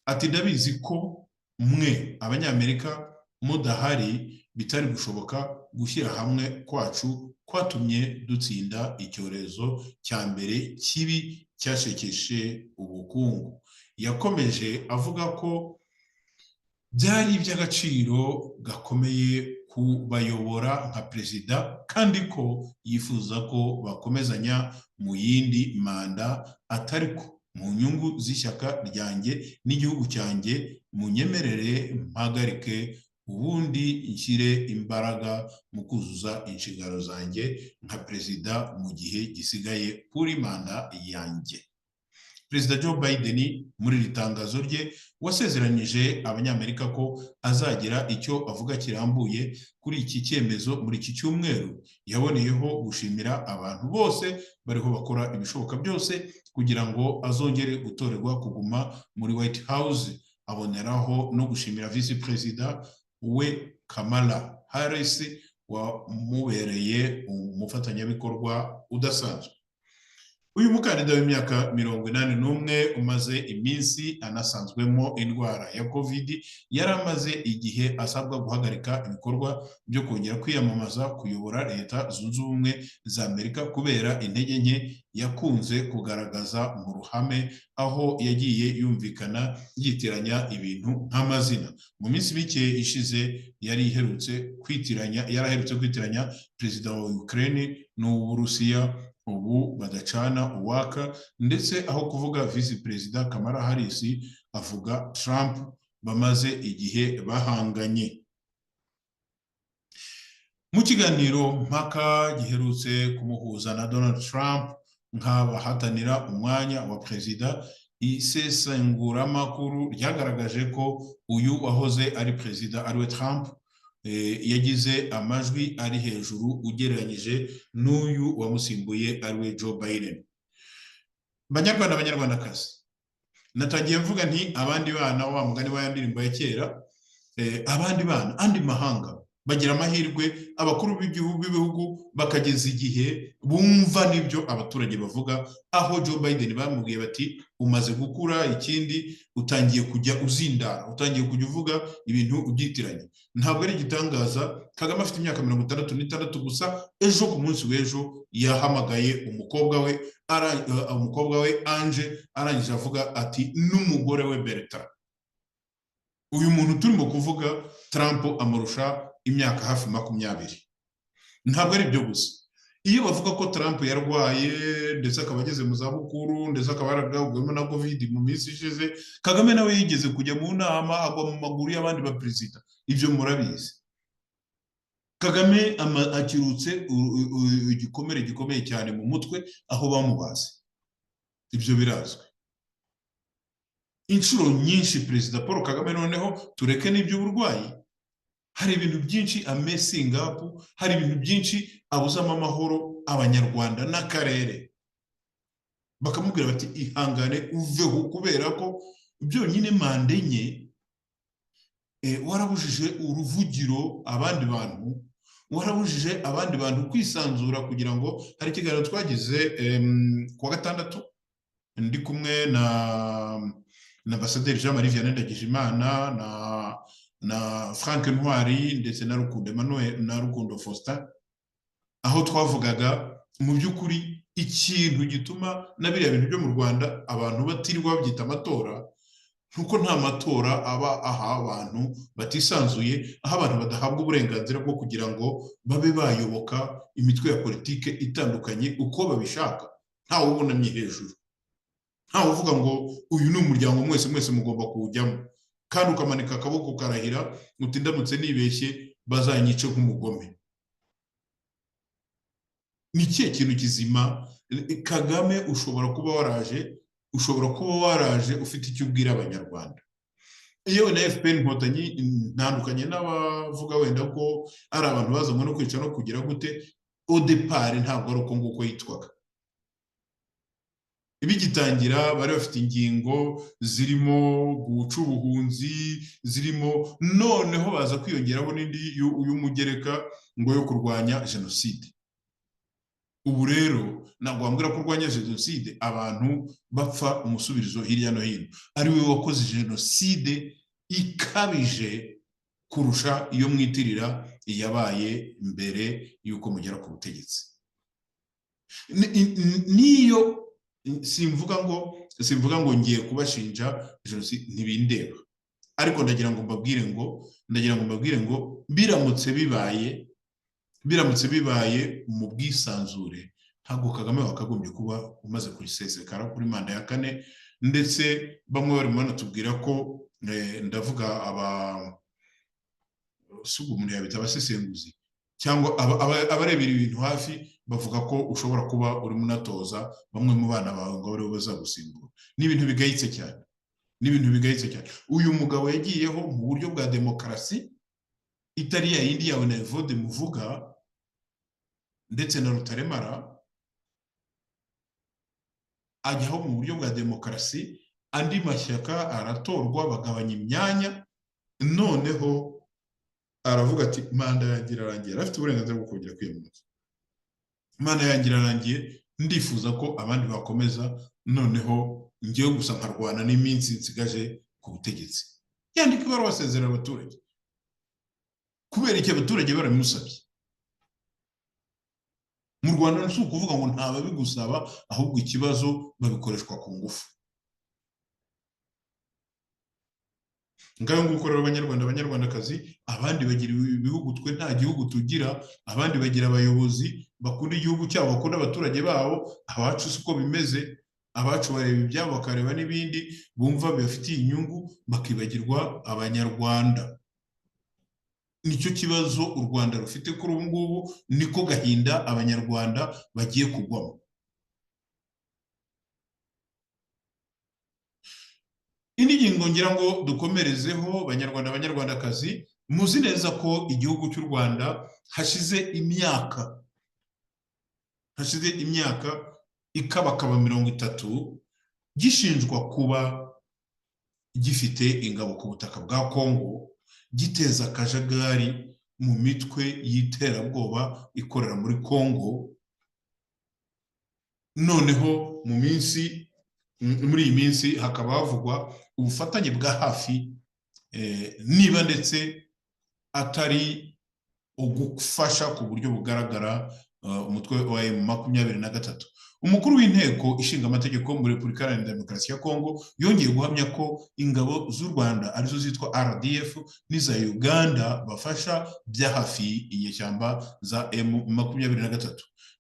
Ati ndabizi ko mwe Abanyamerika mudahari bitari gushoboka, gushyira hamwe kwacu kwatumye dutsinda icyorezo cya mbere kibi cyashekeshe ubukungu. Yakomeje avuga ko byari iby'agaciro gakomeye kubayobora nka perezida, kandi ko yifuza ko bakomezanya mu yindi manda, atari ko mu nyungu z'ishyaka ryanjye n'igihugu cyanjye, munyemerere mpagarike ubundi nshyire imbaraga mu kuzuza inshingano zanjye nka perezida mu gihe gisigaye kuri manda yanjye. Perezida Joe Biden muri iri tangazo rye wasezeranyije Abanyamerika ko azagira icyo avuga kirambuye kuri iki cyemezo muri iki cyumweru, yaboneyeho gushimira abantu bose bariho bakora ibishoboka byose kugira ngo azongere gutorerwa kuguma muri White House, aboneraho no gushimira Visi Perezida we Kamala Harris wamubereye umufatanyabikorwa udasanzwe. Uyu mukandida w'imyaka 81 umaze iminsi anasanzwemo indwara ya COVID, yari amaze igihe asabwa guhagarika ibikorwa byo kongera kwiyamamaza kuyobora Leta Zunze Ubumwe za Amerika kubera intege nke yakunze kugaragaza mu ruhame, aho yagiye yumvikana yitiranya ibintu nk'amazina. Mu minsi mike ishize yari iherutse kwitiranya perezida wa Ukraine n'Uburusiya, ubu badacana uwaka, ndetse aho kuvuga Visi Perezida Kamala Harris avuga Trump bamaze igihe bahanganye. Mu kiganiro mpaka giherutse kumuhuza na Donald Trump nk'abahatanira umwanya wa perezida, isesenguramakuru ryagaragaje ko uyu wahoze ari perezida ariwe Trump yagize amajwi ari hejuru ugereranyije n'uyu wamusimbuye ariwe Joe Biden. Banyarwanda, Banyarwandakazi, natangiye mvuga nti abandi bana, wa mugani wa ndirimbo ya kera, abandi bana, andi mahanga Bagira amahirwe abakuru b'ibihugu bakageza igihe bumva n'ibyo abaturage bavuga, aho Joe Biden bamubwiye bati umaze gukura, ikindi utangiye kujya uzindara, utangiye kujya uvuga ibintu ubyitiranye. Ntabwo ari igitangaza, Kagame afite imyaka 66 gusa. Ejo ku munsi w'ejo yahamagaye umukobwa we, umukobwa we Ange, arangije avuga ati n'umugore we Bertrand. Uyu muntu turimo kuvuga, Trump amurusha imyaka hafi 20. Ntabwo ari ibyo gusa, iyo bavuga ko Trump yarwaye ndetse akaba ageze mu zabukuru, ndetse akaba yaragabwemo na Covid mu minsi ishize, Kagame nawe yigeze kujya mu nama agwa mu maguru y'abandi baperezida, ibyo murabizi. Kagame akirutse igikomere gikomeye cyane mu mutwe aho bamubaze, ibyo birazwi inshuro nyinshi. Perezida Paul Kagame, noneho tureke n'iby'uburwayi, hari ibintu byinshi amessinga up, hari ibintu byinshi abuzamo amahoro Abanyarwanda n'akarere, bakamubwira bati ihangane uveho, kubera ko byonyine manda 4 warabujije uruvugiro abandi bantu, warabujije abandi bantu kwisanzura. Kugira ngo hari ikiganiro twagize ku wa gatandatu ndi kumwe na Ambasaderi Jean Marie Vianney Ndagijimana na Frank Ntwari ndetse na Rukundo Emmanuel na Rukundo Faustin, aho twavugaga mu by'ukuri ikintu gituma na biriya bintu byo mu Rwanda abantu batirirwa babyita amatora, nuko nta matora aba aha abantu batisanzuye, aho abantu badahabwa uburenganzira bwo kugira ngo babe bayoboka imitwe ya politike itandukanye uko babishaka. Ntawe ubonamye hejuru, ntawe uvuga ngo uyu ni umuryango mwese mwese mugomba kuwujyamo, kandi ukamanika akaboko ukarahira uti ndamutse nibeshye bazanyice nk'umugome. Ni ikihe kintu kizima? Kagame, ushobora kuba waraje ufite icyo ubwira Abanyarwanda, yewe na FPR Inkotanyi. Ntandukanye n'abavuga wenda ko ari abantu bazanywe no kwica no kugira gute. Au départ ntabwo ari uko nguko yitwaga. Bigitangira bari bafite ingingo zirimo guca ubuhunzi, zirimo noneho baza kwiyongeraho n'indi y'umugereka ngo yo kurwanya jenoside. Ubu rero ntabwo wambwira ko urwanya jenoside abantu bapfa umusubirizo hirya no hino, ari we wakoze jenoside ikabije kurusha iyo mwitirira iyabaye mbere y'uko mugera ku butegetsi. Niyo simvuga ngo ngiye kubashinja jenoside, ntibindeba, ariko ndagira ngo mbabwire ngo biramutse bibaye mu bwisanzure, ntabwo Kagame wakagombye kuba umaze kuyisesekara kuri manda ya kane. Ndetse bamwe barimo banatubwira ko ndavuga aba si ubwo umuntu yabita abasesenguzi cyangwa abarebera ibintu hafi, bavuga ko ushobora kuba urimo unatoza bamwe mu bana bawe ngo aribo bazagusimbura. Ni ibintu bigayitse cyane, ni ibintu bigayitse cyane. Uyu mugabo yagiyeho mu buryo bwa demokarasi itari ya yindi yawe na Evode muvuga ndetse na Rutaremara, ajyaho mu buryo bwa demokarasi, andi mashyaka aratorwa, bagabanya imyanya, noneho aravuga ati manda yanjye irarangiye. Afite uburenganzira bwo kongera kwiyamamaza. Manda yanjye irarangiye, ndifuza ko abandi bakomeza, noneho ngewe gusa nkarwana n'iminsi nsigaje ku butegetsi. Yandika ibaruwa asezerera abaturage. Kubera iki? Abaturage barabimusabye. Mu Rwanda si ukuvuga ngo ntababigusaba, ahubwo ikibazo babikoreshwa ku ngufu. Ngayo nguko rero, Abanyarwanda, Abanyarwandakazi, abandi bagira ibihugu, twe nta gihugu tugira. Abandi bagira abayobozi bakunda igihugu cyabo, bakunda abaturage babo. Abacu si uko bimeze. Abacu bareba ibyabo, bakareba n'ibindi bumva bibafitiye inyungu, bakibagirwa Abanyarwanda. Nicyo kibazo u Rwanda rufite kuri ubu ngubu, niko gahinda Abanyarwanda bagiye kugwamo. Indi ngingo ngira ngo dukomerezeho, Banyarwanda, Banyarwandakazi, muzi neza ko igihugu cy'u Rwanda hashize imyaka ikabakaba 30 gishinjwa kuba gifite ingabo ku butaka bwa Kongo, giteza akajagari mu mitwe y'iterabwoba ikorera muri Congo. Noneho mu minsi, muri iyi minsi hakaba havugwa ubufatanye bwa hafi, niba ndetse atari ugufasha ku buryo bugaragara umutwe wa M23. Umukuru w'inteko ishinga amategeko muri Repubulika Iharanira Demokarasi ya Kongo yongeye guhamya ko ingabo z'u Rwanda arizo zitwa RDF n'iza Uganda bafasha bya hafi inyeshyamba za M23.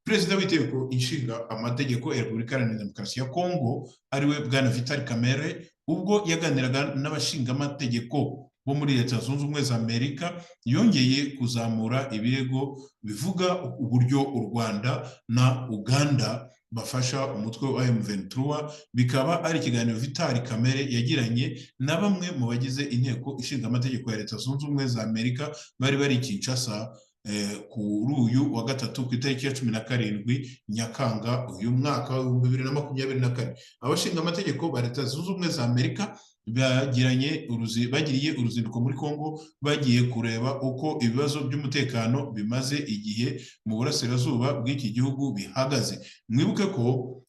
Perezida w'inteko ishinga amategeko ya Repubulika Iharanira Demokarasi ya Kongo, ariwe Bwana Vital Kamerhe, ubwo yaganiraga n'abashingamategeko bo muri Leta Zunze Ubumwe za Amerika, yongeye kuzamura ibirego bivuga uburyo u Rwanda na Uganda bafasha umutwe wa M23. Bikaba ari ikiganiro Vital Kamerhe yagiranye na bamwe mu bagize inteko ishinga amategeko ya Leta Zunze Ubumwe za Amerika bari bari i Kinshasa kuri uyu wa gatatu ku itariki ya 17 Nyakanga uyu mwaka wa 2024. Abashinga amategeko ba Leta Zunze Ubumwe za Amerika bagiriye uruzinduko muri Kongo, bagiye kureba uko ibibazo by'umutekano bimaze igihe mu burasirazuba bw'iki gihugu bihagaze. Mwibuke ko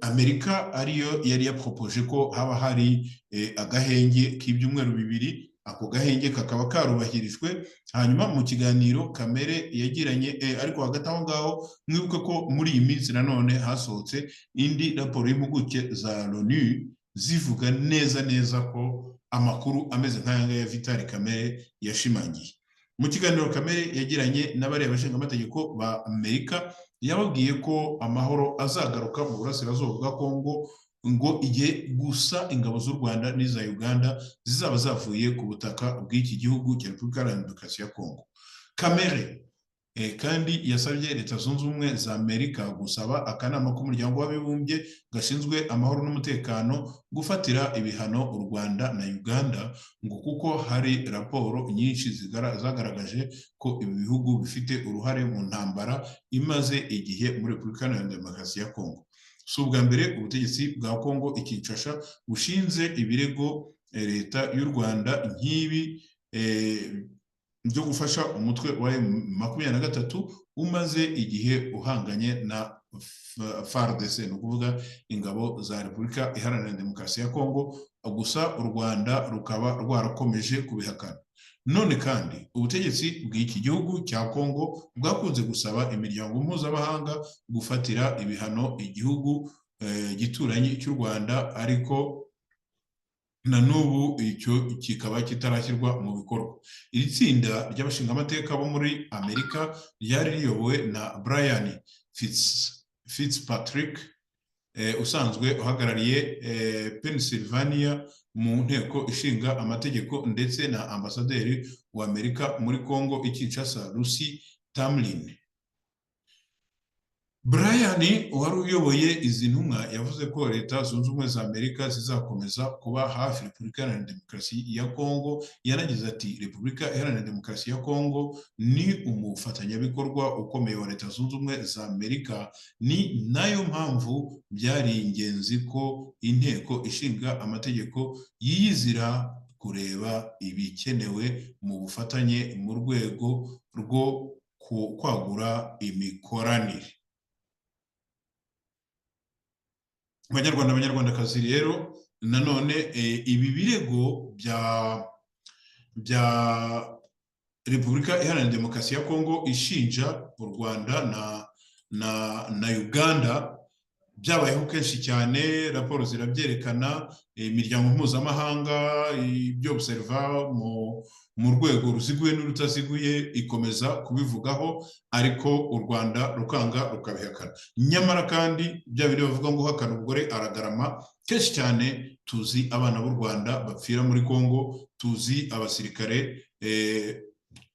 Amerika ariyo yari yapropoje ko haba hari agahenge k'ibyumweru 2, ako gahenge kakaba karubahirijwe. Hanyuma mu kiganiro Kamerhe yagiranye, ariko hagati aho ngaho mwibuke ko muri iyi minsi nanone hasohotse indi raporo y'impuguke za Loni zivuga neza neza ko amakuru ameze nk'aya ngaya Vital Kamerhe yashimangiye. Mu kiganiro Kamerhe yagiranye n'abariya bashingamategeko ba Amerika, yababwiye ko amahoro azagaruka mu burasirazuba bwa Kongo ngo igihe gusa ingabo z'u Rwanda n'iza Uganda zizaba zavuye ku butaka bw'iki gihugu cya Repubulika Iharanira Demokarasi ya Kongo. Kamerhe kandi yasabye Leta Zunze Ubumwe za Amerika gusaba akanama k'umuryango w'abibumbye gashinzwe amahoro n'umutekano gufatira ibihano u Rwanda na Uganda, ngo kuko hari raporo nyinshi zagaragaje ko ibi bihugu bifite uruhare mu ntambara imaze igihe muri Repubulika Iharanira Demokarasi ya Kongo. Si ubwa mbere ubutegetsi bwa Kongo i Kinshasa bushinze ibirego leta y'u Rwanda nk'ibi byo gufasha umutwe wa M23 umaze igihe uhanganye na FARDC, ni ukuvuga ingabo za Repubulika Iharanira Demokarasi ya Kongo, gusa u Rwanda rukaba rwarakomeje kubihakana. None kandi ubutegetsi bw'iki gihugu cya Kongo bwakunze gusaba imiryango mpuzamahanga gufatira ibihano igihugu gituranyi cy'u Rwanda, ariko na n'ubu icyo kikaba kitarashyirwa mu bikorwa. Iri tsinda ry'abashingamateka bo muri Amerika ryari riyobowe na Brian Fitzpatrick, usanzwe uhagarariye Pennsylvania mu nteko ishinga amategeko, ndetse na ambasaderi wa Amerika muri Kongo i Kinshasa, Lucy Tamlin. Brian wari uyoboye izi ntumwa yavuze ko Leta Zunze Ubumwe za Amerika zizakomeza kuba hafi Repubulika Iharanira Demokarasi ya Kongo. Yanagize ati Repubulika Iharanira Demokarasi ya Kongo ni umufatanyabikorwa ukomeye wa Leta Zunze Ubumwe za Amerika, ni nayo mpamvu byari ingenzi ko inteko ishinga amategeko yiyizira kureba ibikenewe mu bufatanye mu rwego rwo kwagura imikoranire. Abanyarwanda abanyarwandakazi rero nanone ibi birego bya Repubulika Iharanira Demokarasi ya Kongo ishinja u Rwanda na Uganda byabayeho kenshi cyane, raporo zirabyerekana, imiryango mpuzamahanga ibyo observa mu rwego ruziguye n'urutaziguye ikomeza kubivugaho, ariko u Rwanda rukanga rukabihakana. Nyamara kandi bya bindi bavuga ngo uhakana umugore aragarama, kenshi cyane tuzi abana b'u Rwanda bapfira muri Kongo, tuzi abasirikare,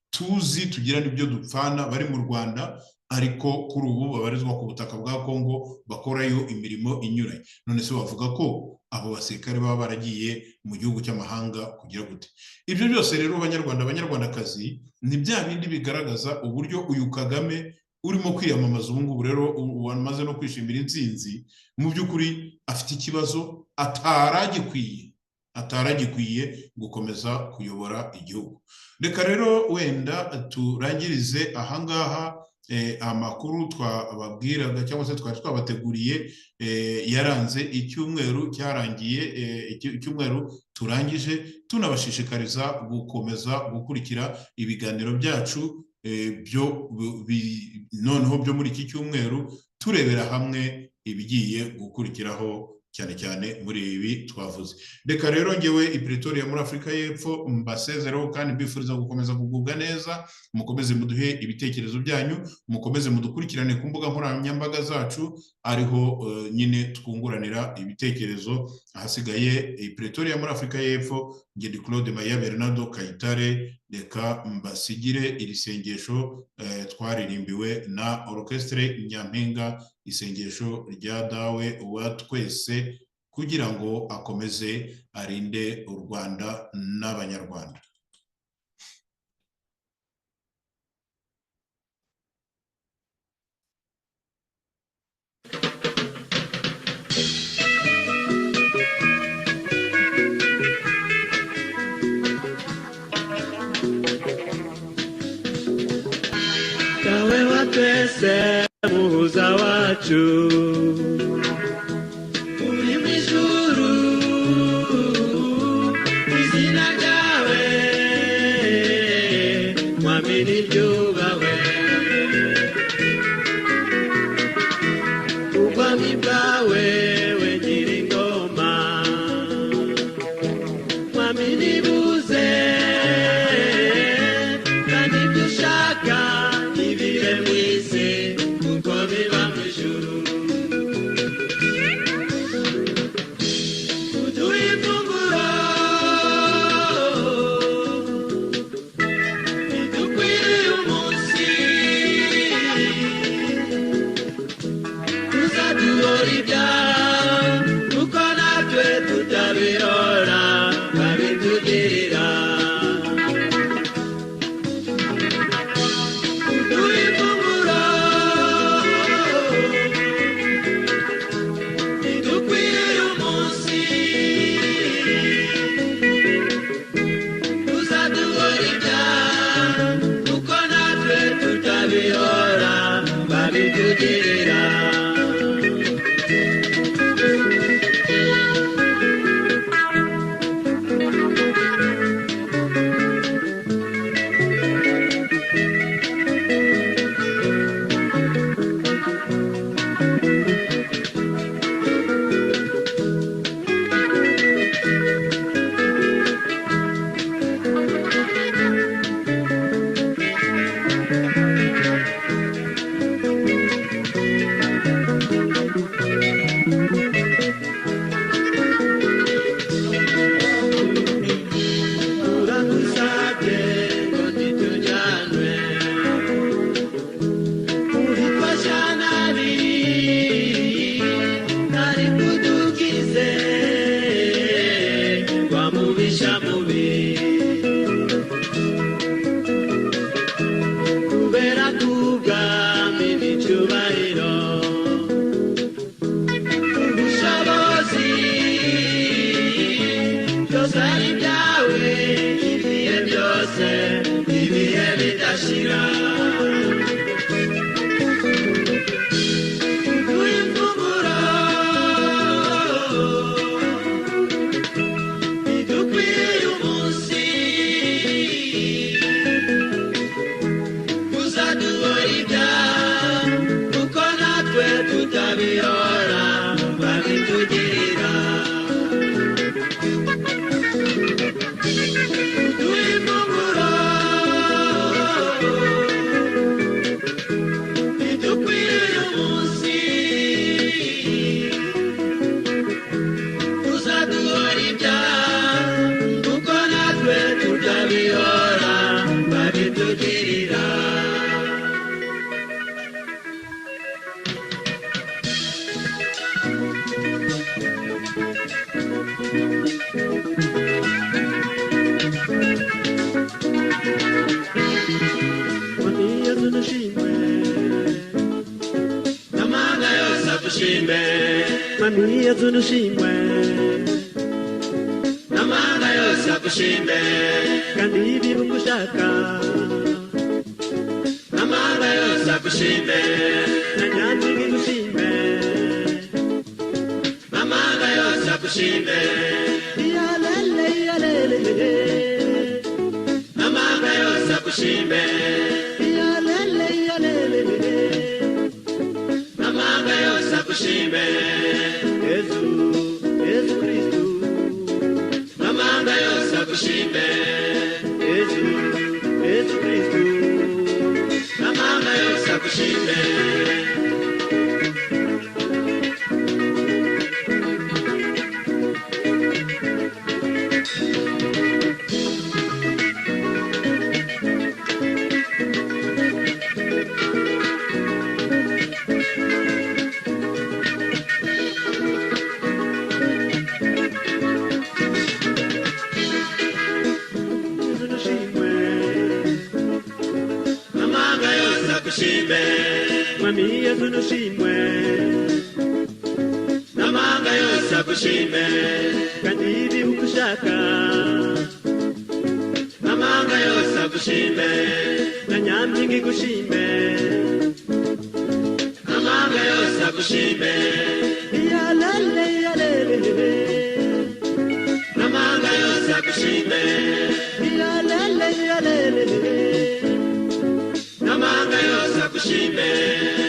tuzi tugira n'ibyo dupfana bari mu Rwanda, ariko kuri ubu babarizwa ku butaka bwa Kongo bakorayo imirimo inyuranye. None se bavuga ko abo basirikare baba baragiye mu gihugu cy'amahanga kugira gute? Ibyo byose rero banyarwanda abanyarwandakazi ni bya bindi bigaragaza uburyo uyu Kagame urimo kwiyamamaza ubu ngubu rero wamaze no kwishimira intsinzi, mu by'ukuri afite ikibazo ataragikwiye. Ataragikwiye gukomeza kuyobora igihugu. Reka rero wenda turangirize ahangaha amakuru twababwiraga cyangwa se twari twabateguriye yaranze icyumweru cyarangiye, icyumweru turangije, tunabashishikariza gukomeza gukurikira ibiganiro byacu byo noneho byo muri iki cyumweru, turebera hamwe ibigiye gukurikiraho cyane cyane muri ibi twavuze. Reka rero ngewe i Pretoria muri Afurika y'Epfo mbasezereho kandi mbifuriza gukomeza kugubwa neza. Mukomeze muduhe ibitekerezo byanyu, mukomeze mudukurikirane ku mbuga nkoranyambaga zacu, ariho nyine twunguranira ibitekerezo. Ahasigaye i Pretoria muri Afurika y'Epfo, ngende Claude Maya Bernardo Kayitare, reka mbasigire iri sengesho twaririmbiwe na Orchestre Nyampinga, isengesho rya Dawe wa twese, kugira ngo akomeze arinde u Rwanda n'Abanyarwanda. Dawe wa twese, muhuza wacu, uri mu ijuru, izina ryawe mwami niryubahwe, ubwami bwawe we nyir'ingoma, mwami nibuze, kandi ibyo ushaka ntibibe mu isi kuko biba mu ijuru. Uduhe ifunguro ridukwiriye umunsi, tuzaduhora ibyaha kuko natwe tutabirora babitugirira. Uduhe ifunguro ridukwiriye umunsi, tuzaduhora ibyaha kuko natwe tutabirora babitugirira. Turagusabye ngo ntitujyanwe ubifasha nabi, ariko udukize wa mubisha mubi, kubera kubwami n'icyubahiro, ubushobozi byose ari ibyawe, ibihe byose, ibihe bidashira. Uduhe ifunguro ridukwiriye umunsi, uzaduhora ibyaha kuko natwe tutabihora babitugirira. Uduhe ifunguro ridukwiriye umunsi, uzaduhora ibyaha kuko natwe tutabihora babitugirira. Mwami Yesu nushimwe, n'amahanga yose agushime. Mwami Yesu nushimwe, agushime, kandi ibihugu ushaka. Amahanga yose agushime, na nyampinga igushime. Amahanga yose agushime. Iyalele, iyalele, amahanga yose agushime. Iyalele, iyalele, amahanga yose agushime. Yesu, Yesu Kristu, amahanga yose agushime. Yesu, Yesu Kristu, amahanga yose agushime. Yesu nushimwe, amahanga yose agushime. Mwami Yesu nushimwe, amahanga yose agushime, kandi ibihugu ushaka. Amahanga yose agushime, na nyampinga igushime. Amahanga yose agushime.